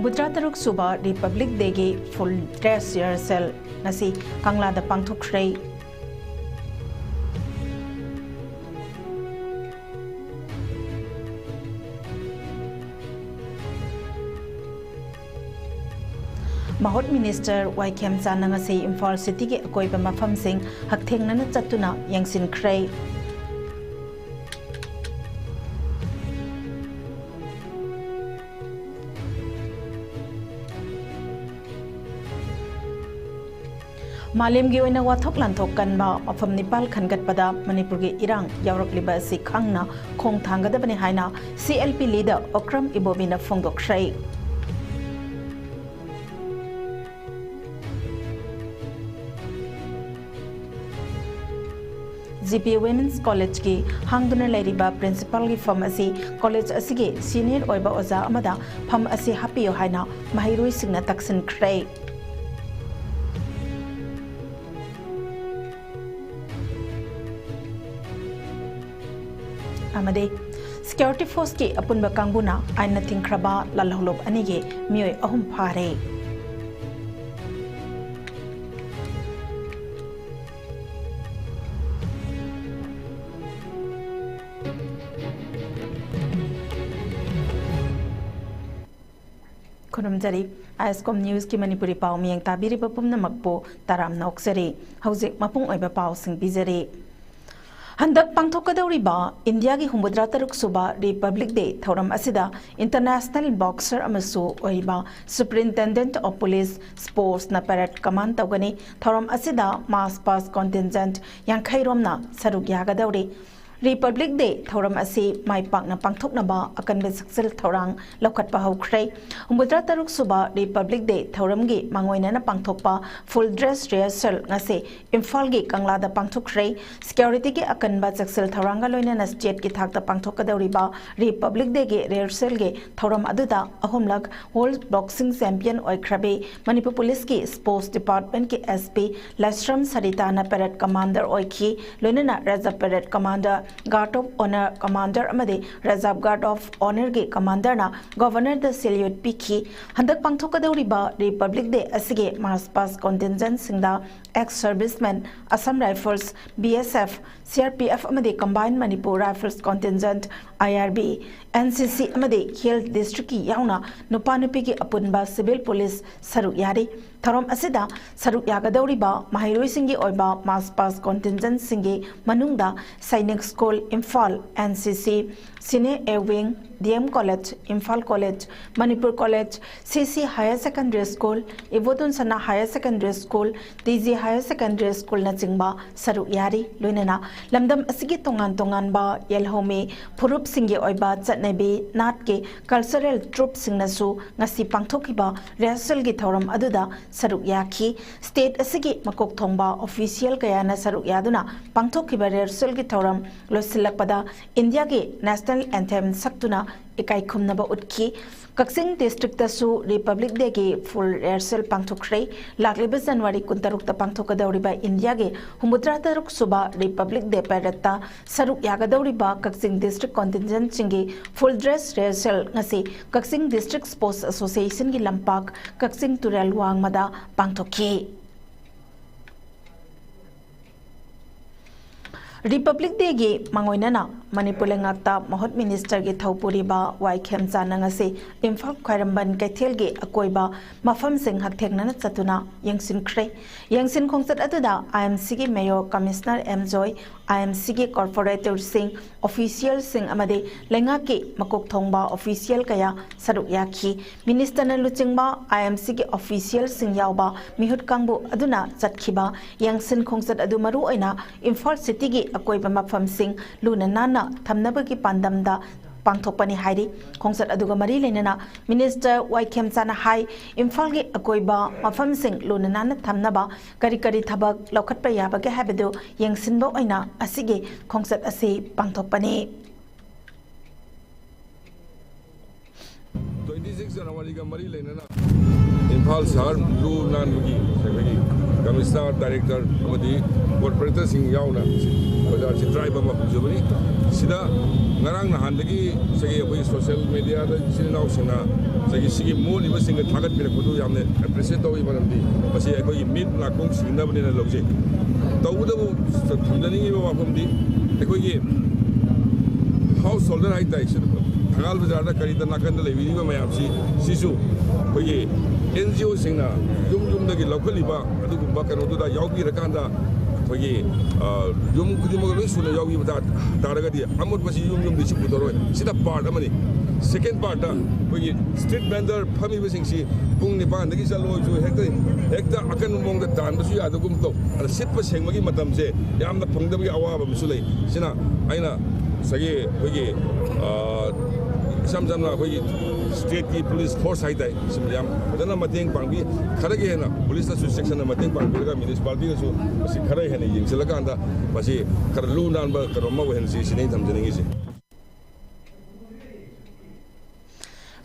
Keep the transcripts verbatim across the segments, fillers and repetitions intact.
ꯍꯨꯝꯐꯨꯇꯔꯥ ꯇꯔꯨꯛ ꯁꯨꯕ Republic Day ꯒꯤ full dress rehearsal ꯉꯁꯤ ꯀꯪꯂꯥꯗ ꯄꯥꯡꯊꯣꯛꯈ꯭ꯔꯦ꯫ ꯃꯍꯨꯠ ꯃꯤꯅꯤꯁꯇꯔ ꯋꯥꯏ ꯈꯦꯝꯆꯥꯟꯅ ꯉꯁꯤ ꯏꯝꯐꯥꯜ ꯁꯤꯇꯤꯒꯤ ꯑꯀꯣꯏꯕ ꯃꯐꯝꯁꯤꯡ ꯍꯛꯊꯦꯡꯅꯅ ꯆꯠꯇꯨꯅ ꯌꯦꯡꯁꯤꯟꯈ꯭ꯔꯦ꯫ ꯃꯥꯂꯦꯝꯒꯤ ꯑꯣꯏꯅ ꯋꯥꯊꯣꯛ ꯂꯥꯟꯊꯣꯛ ꯀꯟꯕ ꯃꯐꯝ ꯅꯤꯄꯥꯜ ꯈꯟꯒꯠꯄꯗ ꯃꯅꯤꯄꯨꯔꯒꯤ ꯏꯔꯥꯡ ꯌꯥꯎꯔꯛꯂꯤꯕ ꯑꯁꯤ ꯈꯪꯅ ꯈꯣꯡ ꯊꯥꯡꯒꯗꯕꯅꯤ ꯍꯥꯏꯅ C L P leader Okram ꯏꯕꯣꯕꯤꯅ ꯐꯣꯡꯗꯣꯛꯈ꯭ꯔꯦ꯫ G P Women's College ꯀꯤ ꯍꯥꯡꯗꯨꯅ ꯂꯩꯔꯤꯕ principal ꯒꯤ ꯐꯝ ꯑꯁꯤ college ꯑꯁꯤꯒꯤ senior ꯑꯣꯏꯕ ꯑꯣꯖꯥ ꯑꯃꯗ ꯐꯝ ꯑꯁꯤ ꯍꯥꯞꯄꯤꯌꯨ ꯍꯥꯏꯅ ꯃꯍꯩꯔꯣꯏꯁꯤꯡꯅ ꯇꯛꯁꯤꯟꯈ꯭ꯔꯦ꯫ ꯑꯃꯗꯤ security force ꯀꯤ ꯑꯄꯨꯟꯕ ꯀꯥꯡꯕꯨꯅ ꯑꯥꯏꯟꯅ ꯊꯤꯡꯈ꯭ꯔꯕ ꯂꯥꯜꯍꯧꯂꯨꯞ ꯑꯅꯤꯒꯤ ꯃꯤꯑꯣꯏ ꯑꯍꯨꯝ ꯐꯥꯔꯦ꯫ ꯈꯨꯔꯨꯝꯖꯔꯤ꯫ ISCOM News ꯀꯤ ꯃꯅꯤꯄꯨꯔꯤ ꯄꯥꯎ ꯃꯤꯌꯦꯡ ꯇꯥꯕꯤꯔꯤꯕ ꯄꯨꯝꯅꯃꯛꯄꯨ ꯇꯔꯥꯝꯅ ꯑꯣꯛꯆꯔꯤ꯫ ꯍꯧꯖꯤꯛ ꯃꯄꯨꯡ ꯑꯣꯏꯕ ꯄꯥꯎꯁꯤꯡ ꯄꯤꯖꯔꯤ꯫ ꯍꯟꯗꯛ ꯄꯥꯡꯊꯣꯛꯀꯗꯧꯔꯤꯕ ꯏꯟꯗꯤꯌꯥꯒꯤ ꯍꯨꯝꯐꯨꯇꯔꯥ ꯇꯔꯨꯛ ꯁꯨꯕ Republic Day ꯊꯧꯔꯝ ꯑꯁꯤꯗ international boxer ꯑꯃꯁꯨ ꯑꯣꯏꯔꯤꯕ Superintendent of Police Sports ꯅ parade command ꯇꯧꯒꯅꯤ꯫ ꯊꯧꯔꯝ ꯑꯁꯤꯗ march past contingent ꯌꯥꯡꯈꯩ ꯔꯣꯝꯅ ꯁꯔꯨꯛ ꯌꯥꯒꯗꯧꯔꯤ꯫ Republic Day ꯊꯧꯔꯝ ꯑꯁꯤ ꯃꯥꯏ ꯄꯥꯛꯅ ꯄꯥꯡꯊꯣꯛꯅꯕ ꯑꯀꯟꯕ ꯆꯦꯛꯁꯤꯜ ꯊꯧꯔꯥꯡ ꯂꯧꯈꯠꯄ ꯍꯧꯈ꯭ꯔꯦ꯫ ꯍꯨꯝꯐꯨꯇꯔꯥ ꯇꯔꯨꯛ ꯁꯨꯕ Republic Day ꯊꯧꯔꯝꯒꯤ ꯃꯥꯡꯑꯣꯏꯅꯅ ꯄꯥꯡꯊꯣꯛꯄ full dress rehearsal ꯉꯁꯤ ꯏꯝꯐꯥꯜꯒꯤ ꯀꯪꯂꯥꯗ ꯄꯥꯡꯊꯣꯛꯈ꯭ꯔꯦ꯫ Security ꯒꯤ ꯑꯀꯟꯕ ꯆꯦꯛꯁꯤꯜ ꯊꯧꯔꯥꯡꯒ ꯂꯣꯏꯅꯅ state ꯀꯤ ꯊꯥꯛꯇ ꯄꯥꯡꯊꯣꯛꯀꯗꯧꯔꯤꯕ Republic Day ꯒꯤ rehearsal ꯒꯤ ꯊꯧꯔꯝ ꯑꯗꯨꯗ ꯑꯍꯨꯝꯂꯛ World Boxing Champion ꯑꯣꯏꯈ꯭ꯔꯕꯤ Manipur Police ꯀꯤ Sports Department ꯀꯤ S P ꯂꯥꯏꯁ꯭ꯔꯝ ꯁꯔꯤꯇꯥꯅ parade commander ꯑꯣꯏꯈꯤ꯫ ꯂꯣꯏꯅꯅ Reserve Parade Commander Guard of Honor Commander ꯑꯃꯗꯤ Reserve Guard of Honorꯒꯤ Commanderꯅ Governorꯗ salute ꯄꯤꯈꯤ꯫ ꯍꯟꯗꯛ ꯄꯥꯡꯊꯣꯛꯀꯗꯧꯔꯤꯕ Republic Day ꯑꯁꯤꯒꯤ March Past Contingentꯁꯤꯡꯗ ex-servicemen, Assam Rifles, B S F, C R P F ꯑꯃꯗꯤ Combined Manipur Rifles Contingent, I R B, N C C ꯑꯃꯗꯤ Hill Districtꯀꯤ ꯌꯥꯎꯅ ꯅꯨꯄꯥ ꯅꯨꯄꯤꯒꯤ ꯑꯄꯨꯟꯕ civil police ꯁꯔꯨꯛ ꯌꯥꯔꯤ꯫ ꯊꯧꯔꯝ ꯑꯁꯤꯗ ꯁꯔꯨꯛ ꯌꯥꯒꯗꯧꯔꯤꯕ ꯃꯍꯩꯔꯣꯏꯁꯤꯡꯒꯤ ꯑꯣꯏꯕ March Past Contingentꯁꯤꯡꯒꯤ ꯃꯅꯨꯡꯗ Sainik School, Imphal, N C C, Sine A Wing, D M College, Imphal College, Manipur College, C C Higher Secondary School, Ibodun Sana Higher Secondary School, T G Higher Secondary Schoolꯅꯆꯤꯡꯕ ꯁꯔꯨꯛ ꯌꯥꯔꯤ꯫ ꯂꯣꯏꯅꯅ ꯂꯝꯗꯝ ꯑꯁꯤꯒꯤ ꯇꯣꯉꯥꯟ ꯇꯣꯉꯥꯟꯕ ꯌꯦꯜꯍꯧꯃꯤ ꯐꯨꯔꯨꯞꯁꯤꯡꯒꯤ ꯑꯣꯏꯕ ꯆꯠꯅꯕꯤ, ꯅꯥꯠꯀꯤ cultural troupeꯁꯤꯡꯅꯁꯨ ꯉꯁꯤ ꯄꯥꯡꯊꯣꯛꯈꯤꯕ rehearsalꯒꯤ ꯊꯧꯔꯝ ꯑꯗꯨꯗ ꯁꯔꯨꯛ ꯌꯥꯈꯤ꯫ State ꯑꯁꯤꯒꯤ ꯃꯀꯣꯛ ꯊꯣꯡꯕ official ꯀꯌꯥꯅ ꯁꯔꯨꯛ ꯌꯥꯗꯨꯅ ꯄꯥꯡꯊꯣꯛꯈꯤꯕ rehearsalꯒꯤ ꯊꯧꯔꯝ ꯂꯣꯏꯁꯤꯜꯂꯛꯄꯗ ꯏꯟꯗꯤꯌꯥꯒꯤ national anthem ꯁꯛꯇꯨꯅ ꯏꯀꯥꯏ ꯈꯨꯝꯅꯕ ꯎꯠꯈꯤ꯫ ꯀꯛꯆꯤꯡ districtꯇꯁꯨ Republic Dayꯒꯤ full rehearsal ꯄꯥꯡꯊꯣꯛꯈ꯭ꯔꯦ꯫ ꯂꯥꯛꯂꯤꯕ January ꯀꯨꯟꯇꯔꯨꯛꯇ ꯄꯥꯡꯊꯣꯛꯀꯗꯧꯔꯤꯕ ꯏꯟꯗꯤꯌꯥꯒꯤ ꯍꯨꯝꯐꯨꯇꯔꯥ ꯇꯔꯨꯛ ꯁꯨꯕ Republic Day paradeꯇ ꯁꯔꯨꯛ ꯌꯥꯒꯗꯧꯔꯤꯕ ꯀꯛꯆꯤꯡ district contingentꯁꯤꯡꯒꯤ full dress rehearsal ꯉꯁꯤ ꯀꯛꯆꯤꯡ District Sports Associationꯒꯤ ꯂꯝꯄꯥꯛ ꯀꯛꯆꯤꯡ ꯇꯨꯔꯦꯜ ꯋꯥꯡꯃꯗ ꯄꯥꯡꯊꯣꯛꯈꯤ꯫ Republic Dayꯒꯤ ꯃꯥꯡꯑꯣꯏꯅꯅ ꯃꯅꯤꯄꯨꯔ ꯂꯩꯉꯥꯛꯇ ꯃꯍꯨꯠ ministerꯒꯤ ꯊꯧ ꯄꯨꯔꯤꯕ ꯋꯥꯏ ꯈꯦꯝꯆꯥꯅ ꯉꯁꯤ ꯏꯝꯐꯥꯜ ꯈ꯭ꯋꯥꯏꯔꯝꯕꯟ ꯀꯩꯊꯦꯜꯒꯤ ꯑꯀꯣꯏꯕ ꯃꯐꯝꯁꯤꯡ ꯍꯛꯊꯦꯡꯅꯅ ꯆꯠꯇꯨꯅ ꯌꯦꯡꯁꯤꯟꯈ꯭ꯔꯦ꯫ ꯌꯦꯡꯁꯤꯟ ꯈꯣꯡꯆꯠ ꯑꯗꯨꯗ I M Cꯒꯤ mayor, commissioner M Joy, I M Cꯒꯤ corporatorꯁꯤꯡ, officialꯁꯤꯡ ꯑꯃꯗꯤ ꯂꯩꯉꯥꯛꯀꯤ ꯃꯀꯣꯛ ꯊꯣꯡꯕ official ꯀꯌꯥ ꯁꯔꯨꯛ ꯌꯥꯈꯤ꯫ Ministerꯅ ꯂꯨꯆꯤꯡꯕ I M Cꯒꯤ officialꯁꯤꯡ ꯌꯥꯎꯕ ꯃꯤꯍꯨꯠ ꯀꯥꯡꯕꯨ ꯑꯗꯨꯅ ꯆꯠꯈꯤꯕ ꯌꯦꯡꯁꯤꯟ ꯈꯣꯡꯆꯠ ꯑꯗꯨ ꯃꯔꯨꯑꯣꯏꯅ ꯏꯝꯐꯥꯜ cityꯒꯤ ꯑꯀꯣꯏꯕ ꯃꯐꯝꯁꯤꯡ ꯂꯨꯅ ꯅꯥꯟꯅ ꯊꯝꯅꯕꯒꯤ ꯄꯥꯟꯗꯝꯗ ꯄꯥꯡꯊꯣꯛꯄꯅꯤ ꯍꯥꯏꯔꯤ꯫ ꯈꯣꯡꯆꯠ ꯑꯗꯨꯒ ꯃꯔꯤ ꯂꯩꯅꯅ Minister ꯋꯥꯏ ꯈꯦꯝꯆꯥꯅ ꯍꯥꯏ, ꯏꯝꯐꯥꯜꯒꯤ ꯑꯀꯣꯏꯕ ꯃꯐꯝꯁꯤꯡ ꯂꯨꯅ ꯅꯥꯟꯅ ꯊꯝꯅꯕ ꯀꯔꯤ ꯀꯔꯤ ꯊꯕꯛ ꯂꯧꯈꯠꯄ ꯌꯥꯕꯒꯦ ꯍꯥꯏꯕꯗꯨ ꯌꯦꯡꯁꯤꯟꯕ ꯑꯣꯏꯅ ꯑꯁꯤꯒꯤ ꯈꯣꯡꯆꯠ ꯑꯁꯤ ꯄꯥꯡꯊꯣꯛꯄꯅꯤ꯫ Twenty six Januaryꯒ ꯃꯔꯤ ꯂꯩꯅꯅ ꯏꯝꯐꯥꯜ ꯁꯍꯔ ꯂꯨ ꯅꯥꯟꯕꯒꯤ ꯑꯩꯈꯣꯏꯒꯤ ꯀꯃꯤꯁꯅꯔ, ꯗꯥꯏꯔꯦꯛꯇꯔ ꯑꯃꯗꯤ ꯀꯣꯔꯄꯣꯔꯦꯇꯔꯁꯤꯡ ꯌꯥꯎꯅ ꯕꯖꯥꯔꯁꯤ ꯗ꯭ꯔꯥꯏꯚ ꯑꯃ ꯍꯧꯖꯕꯅꯤ꯫ ꯁꯤꯗ ꯉꯔꯥꯡ ꯅꯍꯥꯟꯗꯒꯤ ꯉꯁꯥꯏꯒꯤ ꯑꯩꯈꯣꯏ ꯁꯣꯁꯤꯌꯦꯜ ꯃꯦꯗꯤꯌꯥꯗ ꯏꯆꯤꯜ ꯏꯅꯥꯎꯁꯤꯡꯅ ꯉꯁꯥꯏꯒꯤ ꯁꯤꯒꯤ ꯃꯣꯠꯂꯤꯕꯁꯤꯡꯒ ꯊꯥꯒꯠꯄꯤꯔꯛꯄꯗꯨ ꯌꯥꯝꯅ ꯑꯦꯄ꯭ꯔꯤꯁꯤꯌꯦꯠ ꯇꯧꯏ, ꯃꯔꯝꯗꯤ ꯃꯁꯤ ꯑꯩꯈꯣꯏꯒꯤ ꯃꯤꯠ ꯅꯥꯀꯣꯡ ꯁꯤꯡꯅꯕꯅꯦꯅ ꯂꯧꯖꯩ꯫ ꯇꯧꯕꯇꯕꯨ ꯊꯝꯖꯅꯤꯡꯉꯤꯕ ꯋꯥꯐꯝꯗꯤ ꯑꯩꯈꯣꯏꯒꯤ ꯍꯥꯎꯁ ꯍꯣꯜꯗꯔ ꯍꯥꯏꯇꯥꯔꯦ, ꯁꯤꯗ ꯊꯪꯒꯥꯜ ꯕꯖꯥꯔꯗ ꯀꯔꯤꯗ ꯅꯥꯀꯟꯗ ꯂꯩꯕꯤꯔꯤꯕ ꯃꯌꯥꯝꯁꯤ, ꯁꯤꯁꯨ ꯑꯩꯈꯣꯏꯒꯤ ꯑꯦꯟ ꯖꯤ ꯑꯣꯁꯤꯡꯅ ꯌꯨꯝ ꯌꯨꯝꯗꯒꯤ ꯂꯧꯈꯠꯂꯤꯕ ꯑꯗꯨꯒꯨꯝꯕ ꯀꯩꯅꯣꯗꯨꯗ ꯌꯥꯎꯕꯤꯔꯀꯥꯟꯗ ꯑꯩꯈꯣꯏꯒꯤ, ꯑ, ꯌꯨꯝ ꯈꯨꯗꯤꯡꯃꯛ ꯂꯣꯏ ꯁꯨꯅ ꯌꯥꯎꯕꯤꯕ ꯇꯥ-, ꯇꯥꯔꯒꯗꯤ ꯑꯃꯣꯠꯄꯁꯤ ꯌꯨꯝ ꯌꯨꯝꯗꯤ ꯁꯤ ꯄꯨꯊꯣꯔꯛꯑꯣꯏ꯫ ꯁꯤꯗ ꯄꯥꯔꯠ ꯑꯃꯅꯤ꯫ ꯁꯦꯀꯦꯟ ꯄꯥꯔꯠꯇ ꯑꯩꯈꯣꯏꯒꯤ ꯁ꯭ꯇ꯭ꯔꯤꯠ ꯚꯦꯟꯗꯔ ꯐꯝꯃꯤꯕꯁꯤꯡꯁꯤ ꯄꯨꯡ ꯅꯤꯄꯥꯟꯗꯒꯤ ꯆꯠꯂꯣꯁꯨ ꯍꯦꯛꯇ, ꯍꯦꯛꯇ ꯑꯀꯟꯕ ꯃꯑꯣꯡꯗ ꯇꯥꯟꯕꯁꯨ ꯌꯥꯗꯒꯨꯝ ꯇꯧ꯫ ꯑꯗ ꯁꯤꯠꯄ ꯁꯦꯡꯕꯒꯤ ꯃꯇꯝꯁꯦ ꯌꯥꯝꯅ ꯐꯪꯗꯕꯒꯤ ꯑꯋꯥꯕ ꯑꯃꯁꯨ ꯂꯩ꯫ ꯁꯤꯅ ꯑꯩꯅ ꯉꯁꯥꯏꯒꯤ ꯑꯩꯈꯣꯏꯒꯤ, ꯑ, ꯏꯁꯝ ꯁꯝꯅ ꯑꯩꯈꯣꯏꯒꯤ ꯁ꯭ꯇꯦꯠꯀꯤ ꯄꯨꯂꯤꯁ ꯐꯣꯔꯁ ꯍꯥꯏꯇꯥꯔꯦ, ꯁꯤꯃ ꯌꯥꯝ ꯐꯖꯅ ꯃꯇꯦꯡ ꯄꯥꯡꯕꯤ꯫ ꯈꯔꯒꯤ ꯍꯦꯟꯅ ꯄꯨꯂꯤꯁꯅꯁꯨ ꯆꯦꯛꯁꯤꯟꯅ ꯃꯇꯦꯡ ꯄꯥꯡꯕꯤꯔꯒ ꯃ꯭ꯌꯨꯅꯤꯁꯤꯄꯥꯂꯤꯇꯤꯒꯁꯨ ꯃꯁꯤ ꯈꯔ ꯍꯦꯟꯅ ꯌꯦꯡꯁꯤꯜꯂꯀꯥꯟꯗ ꯃꯁꯤ ꯈꯔ ꯂꯨ ꯅꯥꯟꯕ ꯀꯩꯅꯣꯝ ꯑꯃ ꯑꯣꯏꯍꯟꯁꯤ ꯁꯤꯅꯤ ꯑꯩꯅ ꯊꯝꯖꯅꯤꯡꯉꯤꯁꯦ꯫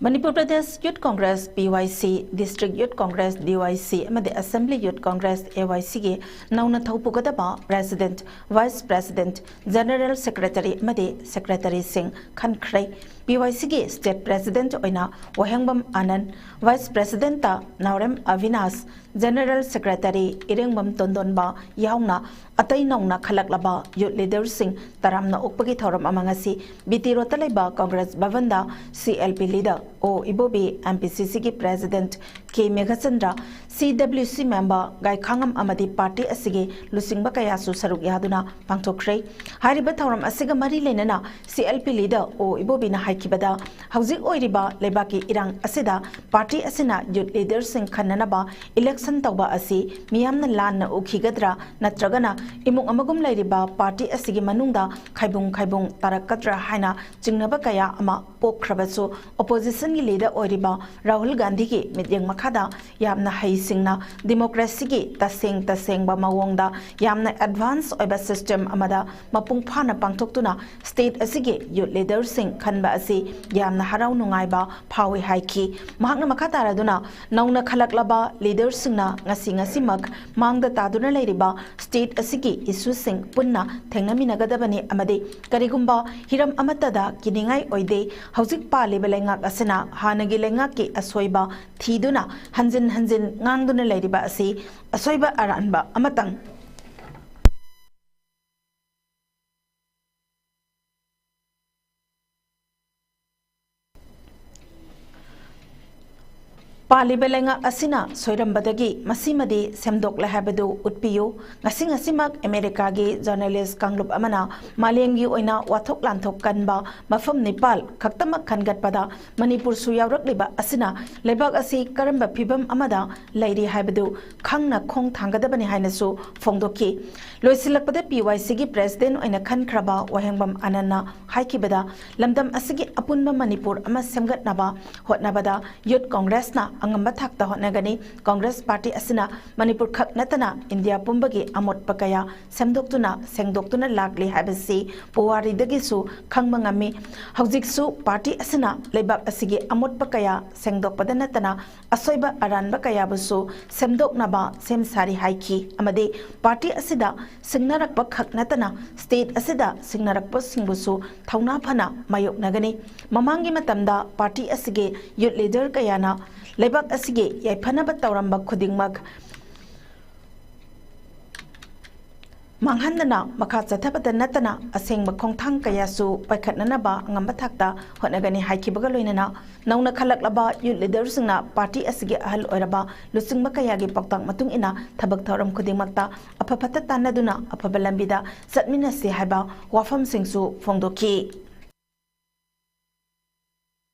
ꯃꯅꯤꯄꯨꯔ ꯄ꯭ꯔꯗꯦꯁ ꯌꯨꯠ ꯀꯣꯡꯒ꯭ꯔꯦꯁ, ꯄꯤ ꯋꯥꯏ ꯁꯤ, ꯗꯤꯁꯇ꯭ꯔꯤꯛ ꯌꯨꯠ ꯀꯣꯡꯒ꯭ꯔꯦꯁ, ꯗꯤ ꯋꯥꯏ ꯁꯤ, ꯑꯃꯗꯤ ꯑꯦꯁꯦꯝꯕ꯭ꯂꯤ ꯌꯨꯠ ꯀꯣꯡꯒ꯭ꯔꯦꯁ, ꯑꯦ ꯋꯥꯏ ꯁꯤꯒꯤ ꯅꯧꯅ ꯊꯧ ꯄꯨꯒꯗꯕ president, vice president, general secretary ꯑꯃꯗꯤ ꯁꯦꯀ꯭ꯔꯦꯇꯔꯤꯁꯤꯡ ꯈꯟꯈ꯭ꯔꯦ꯫ ꯄꯤ ꯋꯥꯏ ꯁꯤꯒꯤ ꯁ꯭ꯇꯦꯠ ꯄ꯭ꯔꯦꯁꯤꯗꯦꯟꯠ ꯑꯣꯏꯅ ꯋꯥꯍꯦꯡꯕꯝ ꯑꯥꯅꯟꯗ, ꯚꯥꯏꯁ ꯄ꯭ꯔꯦꯁꯤꯗꯦꯟꯠꯇ ꯅꯥꯎꯔꯦꯝ ꯑꯕꯤꯅꯥꯁ, ꯖꯦꯅꯔꯦꯜ ꯁꯦꯀ꯭ꯔꯦꯇꯔꯤ ꯏꯔꯦꯡꯕꯝ ꯇꯣꯟꯗꯣꯟꯕ ꯌꯥꯎꯅ ꯑꯇꯩ ꯅꯧꯅ ꯈꯜꯂꯛꯂꯕ ꯌꯨꯠ ꯂꯤꯗꯔꯁꯤꯡ ꯇꯔꯥꯝꯅ ꯑꯣꯛꯄꯒꯤ ꯊꯧꯔꯝ ꯑꯃ ꯉꯁꯤ ꯕꯤ ꯇꯤ ꯔꯣꯗꯇ ꯂꯩꯕ Congress ꯚꯕꯟꯗ C L P leader ꯑꯣ ꯏꯕꯣꯕꯤ, ꯑꯦꯝ ꯄꯤ ꯁꯤ ꯁꯤꯒꯤ ꯄ꯭ꯔꯦꯁꯤꯗꯦꯟꯠ ꯀꯦ ꯃꯦꯘꯆꯟꯗ꯭ꯔ, ꯁꯤ ꯗꯕ꯭ꯂꯤꯎ ꯁꯤ ꯃꯦꯝꯕꯔ ꯒꯥꯏꯈꯥꯉꯝ ꯑꯃꯗꯤ ꯄꯥꯔꯇꯤ ꯑꯁꯤꯒꯤ ꯂꯨꯆꯤꯡꯕ ꯀꯌꯥꯁꯨ ꯁꯔꯨꯛ ꯌꯥꯗꯨꯅ ꯄꯥꯡꯊꯣꯛꯈ꯭ꯔꯦ꯫ ꯍꯥꯏꯔꯤꯕ ꯊꯧꯔꯝ ꯑꯁꯤꯒ ꯃꯔꯤ ꯂꯩꯅꯅ ꯁꯤ ꯑꯦꯜ ꯄꯤ ꯂꯤꯗꯔ ꯑꯣ ꯏꯕꯣꯕꯤꯅ ꯍꯥꯏꯈꯤꯕꯗ, ꯍꯧꯖꯤꯛ ꯑꯣꯏꯔꯤꯕ ꯂꯩꯕꯥꯛꯀꯤ ꯏꯔꯥꯡ ꯑꯁꯤꯗ ꯄꯥꯔꯇꯤ ꯑꯁꯤꯅ ꯌꯨꯠ ꯂꯤꯗꯔꯁꯤꯡ ꯈꯟꯅꯅꯕ ꯏꯂꯦꯛꯁꯟ ꯇꯧꯕ ꯑꯁꯤ ꯃꯤꯌꯥꯝꯅ ꯂꯥꯟꯅ ꯎꯈꯤꯒꯗ꯭ꯔꯥ ꯅꯠꯇ꯭ꯔꯒꯅ ꯏꯃꯨꯡ ꯑꯃꯒꯨꯝ ꯂꯩꯔꯤꯕ ꯄꯥꯔꯇꯤ ꯑꯁꯤꯒꯤ ꯃꯅꯨꯡꯗ ꯈꯥꯏꯕꯨꯡ ꯈꯥꯏꯕꯨꯡ ꯇꯥꯔꯛꯀꯗ꯭ꯔꯥ ꯍꯥꯏꯅ ꯆꯤꯡꯅꯕ ꯀꯌꯥ ꯑꯃ ꯄꯣꯛꯈ꯭ꯔꯕꯁꯨ, ꯑꯣꯄꯣꯖꯤꯁꯟꯒꯤ ꯂꯤꯗꯔ ꯑꯣꯏꯔꯤꯕ ꯔꯥꯍꯨꯜ ꯒꯥꯟꯙꯤꯒꯤ ꯃꯤꯠꯌꯦꯡ ꯃꯈꯥꯗ ꯌꯥꯝꯅ ꯍꯩꯁꯤꯡꯅ democracyꯒꯤ ꯇꯁꯦꯡ ꯇꯁꯦꯡꯕ ꯃꯑꯣꯡꯗ ꯌꯥꯝꯅ advance ꯑꯣꯏꯕ system ꯑꯃꯗ ꯃꯄꯨꯡ ꯐꯥꯅ ꯄꯥꯡꯊꯣꯛꯇꯨꯅ state ꯑꯁꯤꯒꯤ youth leaderꯁꯤꯡ ꯈꯟꯕ ꯑꯁꯤ ꯌꯥꯝꯅ ꯍꯔꯥꯎ ꯅꯨꯡꯉꯥꯏꯕ ꯐꯥꯎꯏ ꯍꯥꯏꯈꯤ꯫ ꯃꯍꯥꯛꯅ ꯃꯈꯥ ꯇꯥꯔꯗꯨꯅ ꯅꯧꯅ ꯈꯜꯂꯛꯂꯕ leaderꯁꯤꯡꯅ ꯉꯁꯤ ꯉꯁꯤꯃꯛ ꯃꯥꯡꯗ ꯇꯥꯗꯨꯅ ꯂꯩꯔꯤꯕ state ꯑꯁꯤꯒꯤ issueꯁꯤꯡ ꯄꯨꯟꯅ ꯊꯦꯡꯅꯃꯤꯟꯅꯒꯗꯕꯅꯤ ꯑꯃꯗꯤ ꯀꯔꯤꯒꯨꯝꯕ ꯍꯤꯔꯝ ꯑꯃꯠꯇꯗ ꯀꯤꯅꯤꯡꯉꯥꯏ ꯑꯣꯏꯗꯦ꯫ ꯍꯧꯖꯤꯛ ꯄꯥꯜꯂꯤꯕ ꯂꯩꯉꯥꯛ ꯑꯁꯤꯅ ꯍꯥꯟꯅꯒꯤ ꯂꯩꯉꯥꯛꯀꯤ ꯑꯁꯣꯏꯕ ꯊꯤꯗꯨꯅ ꯍꯟꯖꯤꯟ ꯍꯟꯖꯤꯟ ꯉꯥꯡꯗꯨꯅ ꯂꯩꯔꯤꯕ ꯑꯁꯤ ꯑꯁꯣꯏꯕ ꯑꯔꯥꯟꯕ ꯑꯃꯇꯪ ꯄꯥꯜꯂꯤꯕ ꯂꯩꯉꯥꯛ ꯑꯁꯤꯅ ꯁꯣꯏꯔꯝꯕꯗꯒꯤ ꯃꯁꯤꯃꯗꯤ ꯁꯦꯝꯗꯣꯛꯂꯦ ꯍꯥꯏꯕꯗꯨ ꯎꯠꯄꯤꯌꯨ꯫ ꯉꯁꯤ ꯉꯁꯤꯃꯛ ꯑꯃꯦꯔꯤꯀꯥꯒꯤ journalist ꯀꯥꯡꯂꯨꯞ ꯑꯃꯅ ꯃꯥꯂꯦꯝꯒꯤ ꯑꯣꯏꯅ ꯋꯥꯊꯣꯛ ꯂꯥꯟꯊꯣꯛ ꯀꯟꯕ ꯃꯐꯝ ꯅꯤꯄꯥꯜ ꯈꯛꯇꯃꯛ ꯈꯟꯒꯠꯄꯗ ꯃꯅꯤꯄꯨꯔꯁꯨ ꯌꯥꯎꯔꯛꯂꯤꯕ ꯑꯁꯤꯅ ꯂꯩꯕꯥꯛ ꯑꯁꯤ ꯀꯔꯝꯕ ꯐꯤꯚꯝ ꯑꯃꯗ ꯂꯩꯔꯤ ꯍꯥꯏꯕꯗꯨ ꯈꯪꯅ ꯈꯣꯡ ꯊꯥꯡꯒꯗꯕꯅꯤ ꯍꯥꯏꯅꯁꯨ ꯐꯣꯡꯗꯣꯛꯈꯤ꯫ ꯂꯣꯏꯁꯤꯜꯂꯛꯄꯗ PYCꯒꯤ president ꯑꯣꯏꯅ ꯈꯟꯈ꯭ꯔꯕ ꯋꯥꯍꯦꯡꯕꯝ ꯑꯥꯅꯟꯅ ꯍꯥꯏꯈꯤꯕꯗ, ꯂꯝꯗꯝ ꯑꯁꯤꯒꯤ ꯑꯄꯨꯟꯕ ꯃꯅꯤꯄꯨꯔ ꯑꯃ ꯁꯦꯝꯒꯠꯅꯕ ꯍꯣꯠꯅꯕꯗ Youth Congressꯅ ꯑꯉꯝꯕ ꯊꯥꯛꯇ ꯍꯣꯠꯅꯒꯅꯤ꯫ Congress party ꯑꯁꯤꯅ ꯃꯅꯤꯄꯨꯔ ꯈꯛ ꯅꯠꯇꯅ ꯏꯟꯗꯤꯌꯥ ꯄꯨꯝꯕꯒꯤ ꯑꯃꯣꯠꯄ ꯀꯌꯥ ꯁꯦꯝꯗꯣꯛꯇꯨꯅ ꯁꯦꯡꯗꯣꯛꯇꯨꯅ ꯂꯥꯛꯂꯤ ꯍꯥꯏꯕꯁꯤ ꯄꯨꯋꯥꯔꯤꯗꯒꯤꯁꯨ ꯈꯪꯕ ꯉꯝꯃꯤ꯫ ꯍꯧꯖꯤꯛꯁꯨ party ꯑꯁꯤꯅ ꯂꯩꯕꯥꯛ ꯑꯁꯤꯒꯤ ꯑꯃꯣꯠꯄ ꯀꯌꯥ ꯁꯦꯡꯗꯣꯛꯄꯗ ꯅꯠꯇꯅ ꯑꯁꯣꯏꯕ ꯑꯔꯥꯟꯕ ꯀꯌꯥꯕꯨꯁꯨ ꯁꯦꯝꯗꯣꯛꯅꯕ ꯁꯦꯝ ꯁꯥꯔꯤ ꯍꯥꯏꯈꯤ ꯑꯃꯗꯤ party ꯑꯁꯤꯗ ꯁꯤꯡꯅꯔꯛꯄ ꯈꯛ ꯅꯠꯇꯅ state ꯑꯁꯤꯗ ꯁꯤꯡꯅꯔꯛꯄꯁꯤꯡꯕꯨꯁꯨ ꯊꯧꯅꯥ ꯐꯅ ꯃꯥꯌꯣꯛꯅꯒꯅꯤ꯫ ꯃꯃꯥꯡꯒꯤ ꯃꯇꯝꯗ party ꯑꯁꯤꯒꯤ youth leader ꯀꯌꯥꯅ ꯂꯩꯕꯥꯛ ꯑꯁꯤꯒꯤ ꯌꯥꯏꯐꯅꯕ ꯇꯧꯔꯝꯕ ꯈꯨꯗꯤꯡꯃꯛ ꯃꯥꯡꯍꯟꯗꯅ ꯃꯈꯥ ꯆꯠꯊꯕꯇ ꯅꯠꯇꯅ ꯑꯁꯦꯡꯕ ꯈꯣꯡꯊꯥꯡ ꯀꯌꯥꯁꯨ ꯄꯥꯏꯈꯠꯅꯅꯕ ꯑꯉꯝꯕ ꯊꯥꯛꯇ ꯍꯣꯠꯅꯒꯅꯤ ꯍꯥꯏꯈꯤꯕꯒ ꯂꯣꯏꯅꯅ ꯅꯧꯅ ꯈꯜꯂꯛꯂꯕ youth leaderꯁꯤꯡꯅ party ꯑꯁꯤꯒꯤ ꯑꯍꯜ ꯑꯣꯏꯔꯕ ꯂꯨꯆꯤꯡꯕ ꯀꯌꯥꯒꯤ ꯄꯥꯎꯇꯥꯛ ꯃꯇꯨꯡ ꯏꯟꯅ ꯊꯕꯛ ꯊꯧꯔꯝ ꯈꯨꯗꯤꯡꯃꯛꯇ ꯑꯐ ꯐꯠꯇ ꯇꯥꯟꯅꯗꯨꯅ ꯑꯐꯕ ꯂꯝꯕꯤꯗ ꯆꯠꯃꯤꯟꯅꯁꯤ ꯍꯥꯏꯕ ꯋꯥꯐꯝꯁꯤꯡꯁꯨ ꯐꯣꯡꯗꯣꯛꯈꯤ꯫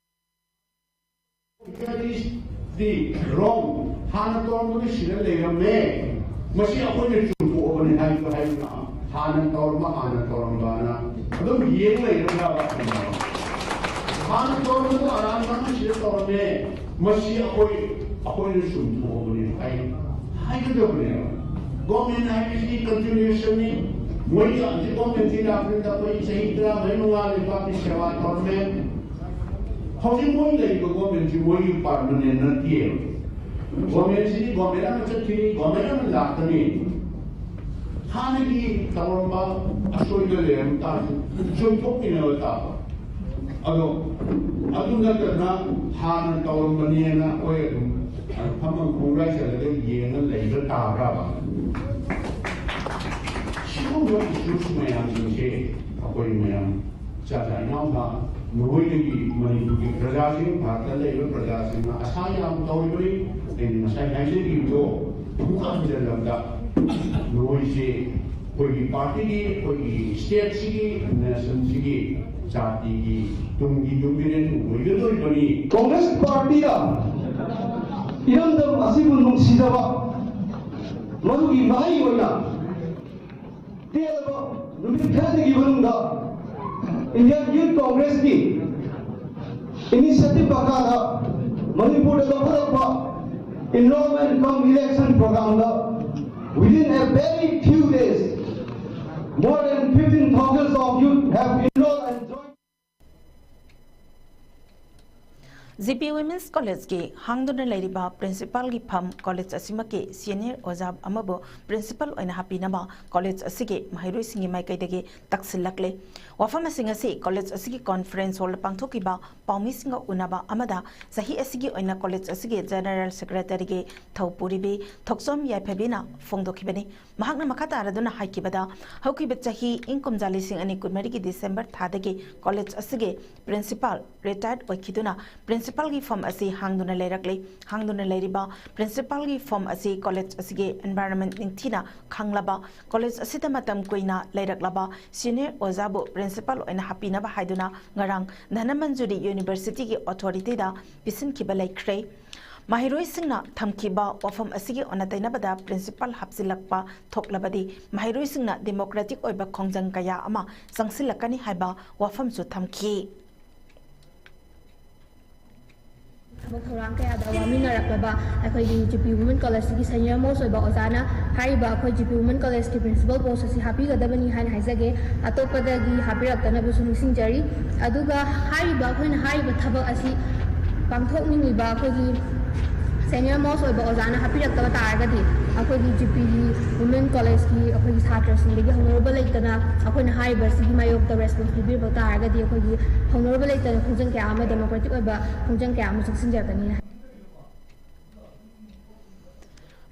ꯗꯤ wrong, ꯍꯥꯟꯅ ꯇꯧꯔꯝꯕꯗꯨ ꯁꯤꯗ ꯂꯩꯔꯝꯃꯦ, ꯃꯁꯤ ꯑꯩꯈꯣꯏꯅ ꯆꯨꯝꯊꯣꯛꯑꯕꯅꯤ ꯍꯥꯏꯕꯗꯨ ꯍꯥꯏꯗꯨꯅ ꯍꯥꯟꯅ ꯇꯧꯔꯝꯕ, ꯍꯥꯟꯅ ꯇꯧꯔꯝꯕꯅ ꯑꯗꯨꯝ ꯌꯦꯡ ꯂꯩꯔꯝꯕ꯫ ꯍꯥꯟꯅ ꯇꯧꯔꯝꯕꯗꯨ ꯑꯔꯥꯟꯕ ꯑꯃ ꯁꯤꯗ ꯇꯧꯔꯝꯃꯦ, ꯃꯁꯤ ꯑꯩꯈꯣꯏ ꯑꯩꯈꯣꯏꯅ ꯆꯨꯝꯊꯣꯛꯑꯕꯅꯤ ꯍꯥꯏ ꯍꯥꯏꯒꯗꯕꯅꯦꯕ꯫ ꯒꯣꯔꯃꯦꯟ ꯍꯥꯏꯕꯁꯤꯗꯤ ꯀꯟꯇꯤꯅ꯭ꯌꯨꯁꯟꯅꯤ꯫ ꯃꯣꯏꯒꯤ ꯍꯧꯖꯤꯛ ꯒꯣꯔꯃꯦꯟꯁꯤ ꯂꯥꯛꯄꯗ ꯑꯩꯈꯣꯏ ꯆꯍꯤ ꯇꯔꯥꯃꯔꯤ ꯃꯉꯥ ꯂꯩꯕꯥꯛꯀꯤ ꯁꯦꯕꯥ ꯇꯧꯔꯝꯃꯦ꯫ ꯍꯧꯖꯤꯛ ꯃꯣꯏ ꯂꯩꯔꯤꯕ ꯒꯣꯔꯃꯦꯟꯁꯤ ꯃꯣꯏꯒꯤ ꯄꯥꯔꯃꯅꯦꯟ ꯅꯠꯇꯦꯕ꯫ ꯒꯣꯔꯃꯦꯟꯁꯤꯗꯤ ꯒꯣꯔꯃꯦꯟ ꯑꯃ ꯆꯠꯈꯤꯅꯤ, ꯒꯣꯔꯃꯦꯟ ꯑꯃ ꯂꯥꯛꯀꯅꯤ꯫ ꯍꯥꯟꯅꯒꯤ ꯇꯧꯔꯝꯕ ꯑꯁꯣꯏꯕ ꯂꯩꯔꯝ ꯇꯥꯔꯁꯨ ꯆꯨꯝꯊꯣꯛꯃꯤꯟꯅꯕ ꯇꯥꯕ꯫ ꯑꯗꯣ ꯑꯗꯨ ꯅꯠꯇꯅ ꯍꯥꯟꯅ ꯇꯧꯔꯝꯕꯅꯦꯅ ꯑꯩꯈꯣꯏ ꯑꯗꯨꯝ ꯐꯝꯐꯝ ꯈꯣꯡꯒꯥꯏ ꯆꯠꯂꯒ ꯌꯦꯡꯉ ꯂꯩꯕ ꯇꯥꯕ꯭ꯔꯕ? ꯁꯤꯒꯨꯝꯕ ꯏꯁꯨꯁ ꯃꯌꯥꯝꯁꯤꯡꯁꯦ ꯑꯩꯈꯣꯏ ꯃꯌꯥꯝ ꯆꯥꯖꯥ ꯏꯅꯥꯎꯅ ꯃꯔꯨꯑꯣꯏꯅꯒꯤ ꯃꯅꯤꯄꯨꯔꯒꯤ ꯄ꯭ꯔꯖꯥꯁꯤꯡ, ꯚꯥꯔꯠꯇ ꯂꯩꯔꯤꯕ ꯄ꯭ꯔꯖꯥꯁꯤꯡꯅ ꯑꯁꯥ ꯌꯥꯝ ꯇꯧꯔꯤꯕꯅꯤ꯫ ꯑꯩꯅ ꯉꯁꯥꯏ ꯍꯥꯏꯖꯈꯤꯕꯗꯣ ꯑꯃꯨꯛꯀ ꯍꯟꯖꯤꯜꯂꯕꯗ ꯃꯔꯨꯑꯣꯏꯁꯦ ꯑꯩꯈꯣꯏꯒꯤ ꯄꯥꯔꯇꯤꯒꯤ, ꯑꯩꯈꯣꯏꯒꯤ ꯁ꯭ꯇꯦꯠꯁꯤꯒꯤ, ꯅꯦꯁꯟꯁꯤꯒꯤ, ꯖꯥꯇꯤꯒꯤ ꯇꯨꯡꯒꯤ ꯌꯨꯝꯕꯤꯔꯦꯟ ꯑꯣꯏꯒꯗꯧꯔꯤꯕꯅꯤ꯫ ꯀꯣꯡꯒ꯭ꯔꯦꯁ ꯄꯥꯔꯇꯤꯅ ꯏꯔꯝꯗꯝ ꯑꯁꯤꯕꯨ ꯅꯨꯡꯁꯤꯖꯕ ꯃꯗꯨꯒꯤ ꯃꯍꯩ ꯑꯣꯏꯅ ꯇꯦꯜꯂꯕ ꯅꯨꯃꯤꯠ ꯈꯔꯗꯒꯤ ꯃꯅꯨꯡꯗ Indian Youth Congressꯀꯤ initiative ꯃꯈꯥꯗ ꯃꯅꯤꯄꯨꯔꯗ ꯂꯧꯈꯠꯂꯛꯄ enrollment cum election programꯗ within a very few days more than fifteen thousand of youth have enrolled and joined. G P women's ꯀꯣꯂꯦꯖꯀꯤ ꯍꯥꯡꯗꯨꯅ ꯂꯩꯔꯤꯕ ꯄ꯭ꯔꯤꯟꯁꯤꯄꯥꯜꯒꯤ ꯐꯝ ꯀꯣꯂꯦꯖ ꯑꯁꯤꯃꯛꯀꯤ ꯁꯤꯅꯤꯌꯔ ꯑꯣꯖꯥ ꯑꯃꯕꯨ ꯄ꯭ꯔꯤꯟꯁꯤꯄꯥꯜ ꯑꯣꯏꯅ ꯍꯥꯞꯄꯤꯅꯕ ꯀꯣꯂꯦꯖ ꯑꯁꯤꯒꯤ ꯃꯍꯩꯔꯣꯏꯁꯤꯡꯒꯤ ꯃꯥꯏꯀꯩꯗꯒꯤ ꯇꯛꯁꯤꯜꯂꯛꯂꯦ꯫ ꯋꯥꯐꯝ ꯑꯁꯤꯡ ꯑꯁꯤ ꯀꯣꯂꯦꯖ ꯑꯁꯤꯒꯤ ꯀꯣꯟꯐꯔꯦꯟꯁ ꯍꯣꯜꯗ ꯄꯥꯡꯊꯣꯛꯈꯤꯕ ꯄꯥꯎꯃꯤꯁꯤꯡꯒ ꯎꯅꯕ ꯑꯃꯗ ꯆꯍꯤ ꯑꯁꯤꯒꯤ ꯑꯣꯏꯅ ꯀꯣꯂꯦꯖ ꯑꯁꯤꯒꯤ ꯖꯦꯅꯔꯦꯜ ꯁꯦꯀ꯭ꯔꯦꯇꯔꯤꯒꯤ ꯊꯧ ꯄꯨꯔꯤꯕꯤ ꯊꯣꯛꯆꯣꯝ ꯌꯥꯏꯐꯕꯤꯅ ꯐꯣꯡꯗꯣꯛꯈꯤꯕꯅꯤ꯫ ꯃꯍꯥꯛꯅ ꯃꯈꯥ ꯇꯥꯔꯗꯨꯅ ꯍꯥꯏꯈꯤꯕꯗ, ꯍꯧꯈꯤꯕ ꯆꯍꯤ ꯏꯪ ꯀꯨꯝꯖꯥ ꯂꯤꯁꯤꯡ ꯑꯅꯤ ꯀꯨꯟꯃꯔꯤꯒꯤ ꯗꯤꯁꯦꯝꯕꯔ ꯊꯥꯗꯒꯤ ꯀꯣꯂꯦꯖ ꯑꯁꯤꯒꯤ ꯄ꯭ꯔꯤꯟꯁꯤꯄꯥꯜ ꯔꯤꯇꯥꯌꯔꯠ ꯑꯣꯏꯈꯤꯗꯨꯅ ꯄ꯭ꯔꯤꯟꯁꯤꯄꯥꯜꯒꯤ ꯐꯝ ꯑꯁꯤ ꯍꯥꯡꯗꯨꯅ ꯂꯩꯔꯛꯂꯤ꯫ ꯍꯥꯡꯗꯨꯅ ꯂꯩꯔꯤꯕ ꯄ꯭ꯔꯤꯟꯁꯤꯄꯥꯜꯒꯤ ꯐꯝ ꯑꯁꯤ ꯀꯣꯂꯦꯖ ꯑꯁꯤꯒꯤ ꯑꯦꯟꯚꯥꯏꯔꯟꯃꯦꯟ ꯅꯤꯡꯊꯤꯅ ꯈꯪꯂꯕ, ꯀꯣꯂꯦꯖ ꯑꯁꯤꯗ ꯃꯇꯝ ꯀꯨꯏꯅ ꯂꯩꯔꯛꯂꯕ ꯁꯤꯅꯤꯌꯔ ꯑꯣꯖꯥꯕꯨ ꯄ꯭ꯔꯤꯟꯁꯤꯄꯥꯜ ꯑꯣꯏꯅ ꯍꯥꯞꯄꯤꯅꯕ ꯍꯥꯏꯗꯨꯅ ꯉꯔꯥꯡ ꯙꯅꯃꯟꯖꯨꯔꯤ ꯌꯨꯅꯤꯚꯔꯁꯤꯇꯤꯒꯤ ꯑꯣꯊꯣꯔꯤꯇꯤꯗ ꯄꯤꯁꯤꯟꯈꯤꯕ ꯂꯩꯈ꯭ꯔꯦ꯫ ꯃꯍꯩꯔꯣꯏꯁꯤꯡꯅ ꯊꯝꯈꯤꯕ ꯋꯥꯐꯝ ꯑꯁꯤꯒꯤ ꯑꯣꯟꯅ ꯇꯩꯅꯕꯗ ꯄ꯭ꯔꯤꯟꯁꯤꯄꯥꯜ ꯍꯥꯞꯆꯤꯜꯂꯛꯄ ꯊꯣꯛꯂꯕꯗꯤ ꯃꯍꯩꯔꯣꯏꯁꯤꯡꯅ ꯗꯦꯃꯣꯀ꯭ꯔꯦꯇꯤꯛ ꯑꯣꯏꯕ ꯈꯣꯡꯖꯪ ꯀꯌꯥ ꯑꯃ ꯆꯪꯁꯤꯜꯂꯛꯀꯅꯤ ꯍꯥꯏꯕ ꯋꯥꯐꯝꯁꯨ ꯊꯝꯈꯤ꯫ ꯊꯕꯛ ꯊꯧꯔꯥꯡ ꯀꯌꯥꯗ ꯋꯥꯃꯤꯟꯅꯔꯛꯂꯕ ꯑꯩꯈꯣꯏꯒꯤ ꯖꯤ ꯄꯤ ꯋꯨꯃꯦꯟ ꯀꯣꯂꯦꯖꯁꯤꯒꯤ ꯁꯦꯅꯤꯌꯔ ꯃꯣꯁ ꯑꯣꯏꯕ ꯑꯣꯖꯥꯅ ꯍꯥꯏꯔꯤꯕ ꯑꯩꯈꯣꯏ ꯖꯤ ꯄꯤ ꯋꯨꯃꯦꯟ ꯀꯣꯂꯦꯖꯀꯤ ꯄ꯭ꯔꯤꯟꯁꯤꯄꯜ ꯄꯣꯁ ꯑꯁꯤ ꯍꯥꯞꯄꯤꯒꯗꯕꯅꯤ ꯍꯥꯏꯅ ꯍꯥꯏꯖꯒꯦ꯫ ꯑꯇꯣꯞꯄꯗꯒꯤ ꯍꯥꯞꯄꯤꯔꯛꯇꯅꯕꯁꯨ ꯅꯤꯡꯁꯤꯡꯖꯔꯤ꯫ ꯑꯗꯨꯒ ꯍꯥꯏꯔꯤꯕ, ꯑꯩꯈꯣꯏꯅ ꯍꯥꯏꯔꯤꯕ ꯊꯕꯛ ꯑꯁꯤ ꯄꯥꯡꯊꯣꯛꯅꯤꯡꯂꯤꯕ ꯑꯩꯈꯣꯏꯒꯤ ꯁꯦꯅꯤꯌꯔ ꯃꯣꯁ ꯑꯣꯏꯕ ꯑꯣꯖꯥꯅ ꯍꯥꯞꯄꯤꯔꯛꯇꯕ ꯇꯥꯔꯒꯗꯤ ꯑꯩꯈꯣꯏꯒꯤ ꯖꯤ ꯄꯤꯒꯤ ꯋꯨꯃꯦꯟ ꯀꯣꯂꯦꯖꯀꯤ ꯑꯩꯈꯣꯏꯒꯤ ꯁꯥꯇ꯭ꯔꯁꯤꯡꯗꯒꯤ ꯍꯧꯅꯔꯨꯕ ꯂꯩꯇꯅ ꯑꯩꯈꯣꯏꯅ ꯍꯥꯏꯔꯤꯕꯁꯤꯒꯤ ꯃꯥꯌꯣꯛꯇ ꯔꯦꯁꯄꯣꯟꯁ ꯄꯤꯕꯤꯔꯛꯄ ꯇꯥꯔꯒꯗꯤ ꯑꯩꯈꯣꯏꯒꯤ ꯍꯧꯅꯔꯨꯕ ꯂꯩꯇꯅ ꯈꯣꯡꯖꯪ ꯀꯌꯥ ꯑꯃ, ꯗꯦꯃꯣꯀ꯭ꯔꯦꯇꯤꯛ ꯑꯣꯏꯕ ꯈꯣꯡꯖꯪ ꯀꯌꯥ ꯑꯃ ꯆꯪꯁꯤꯟꯖꯔꯛꯀꯅꯤ꯫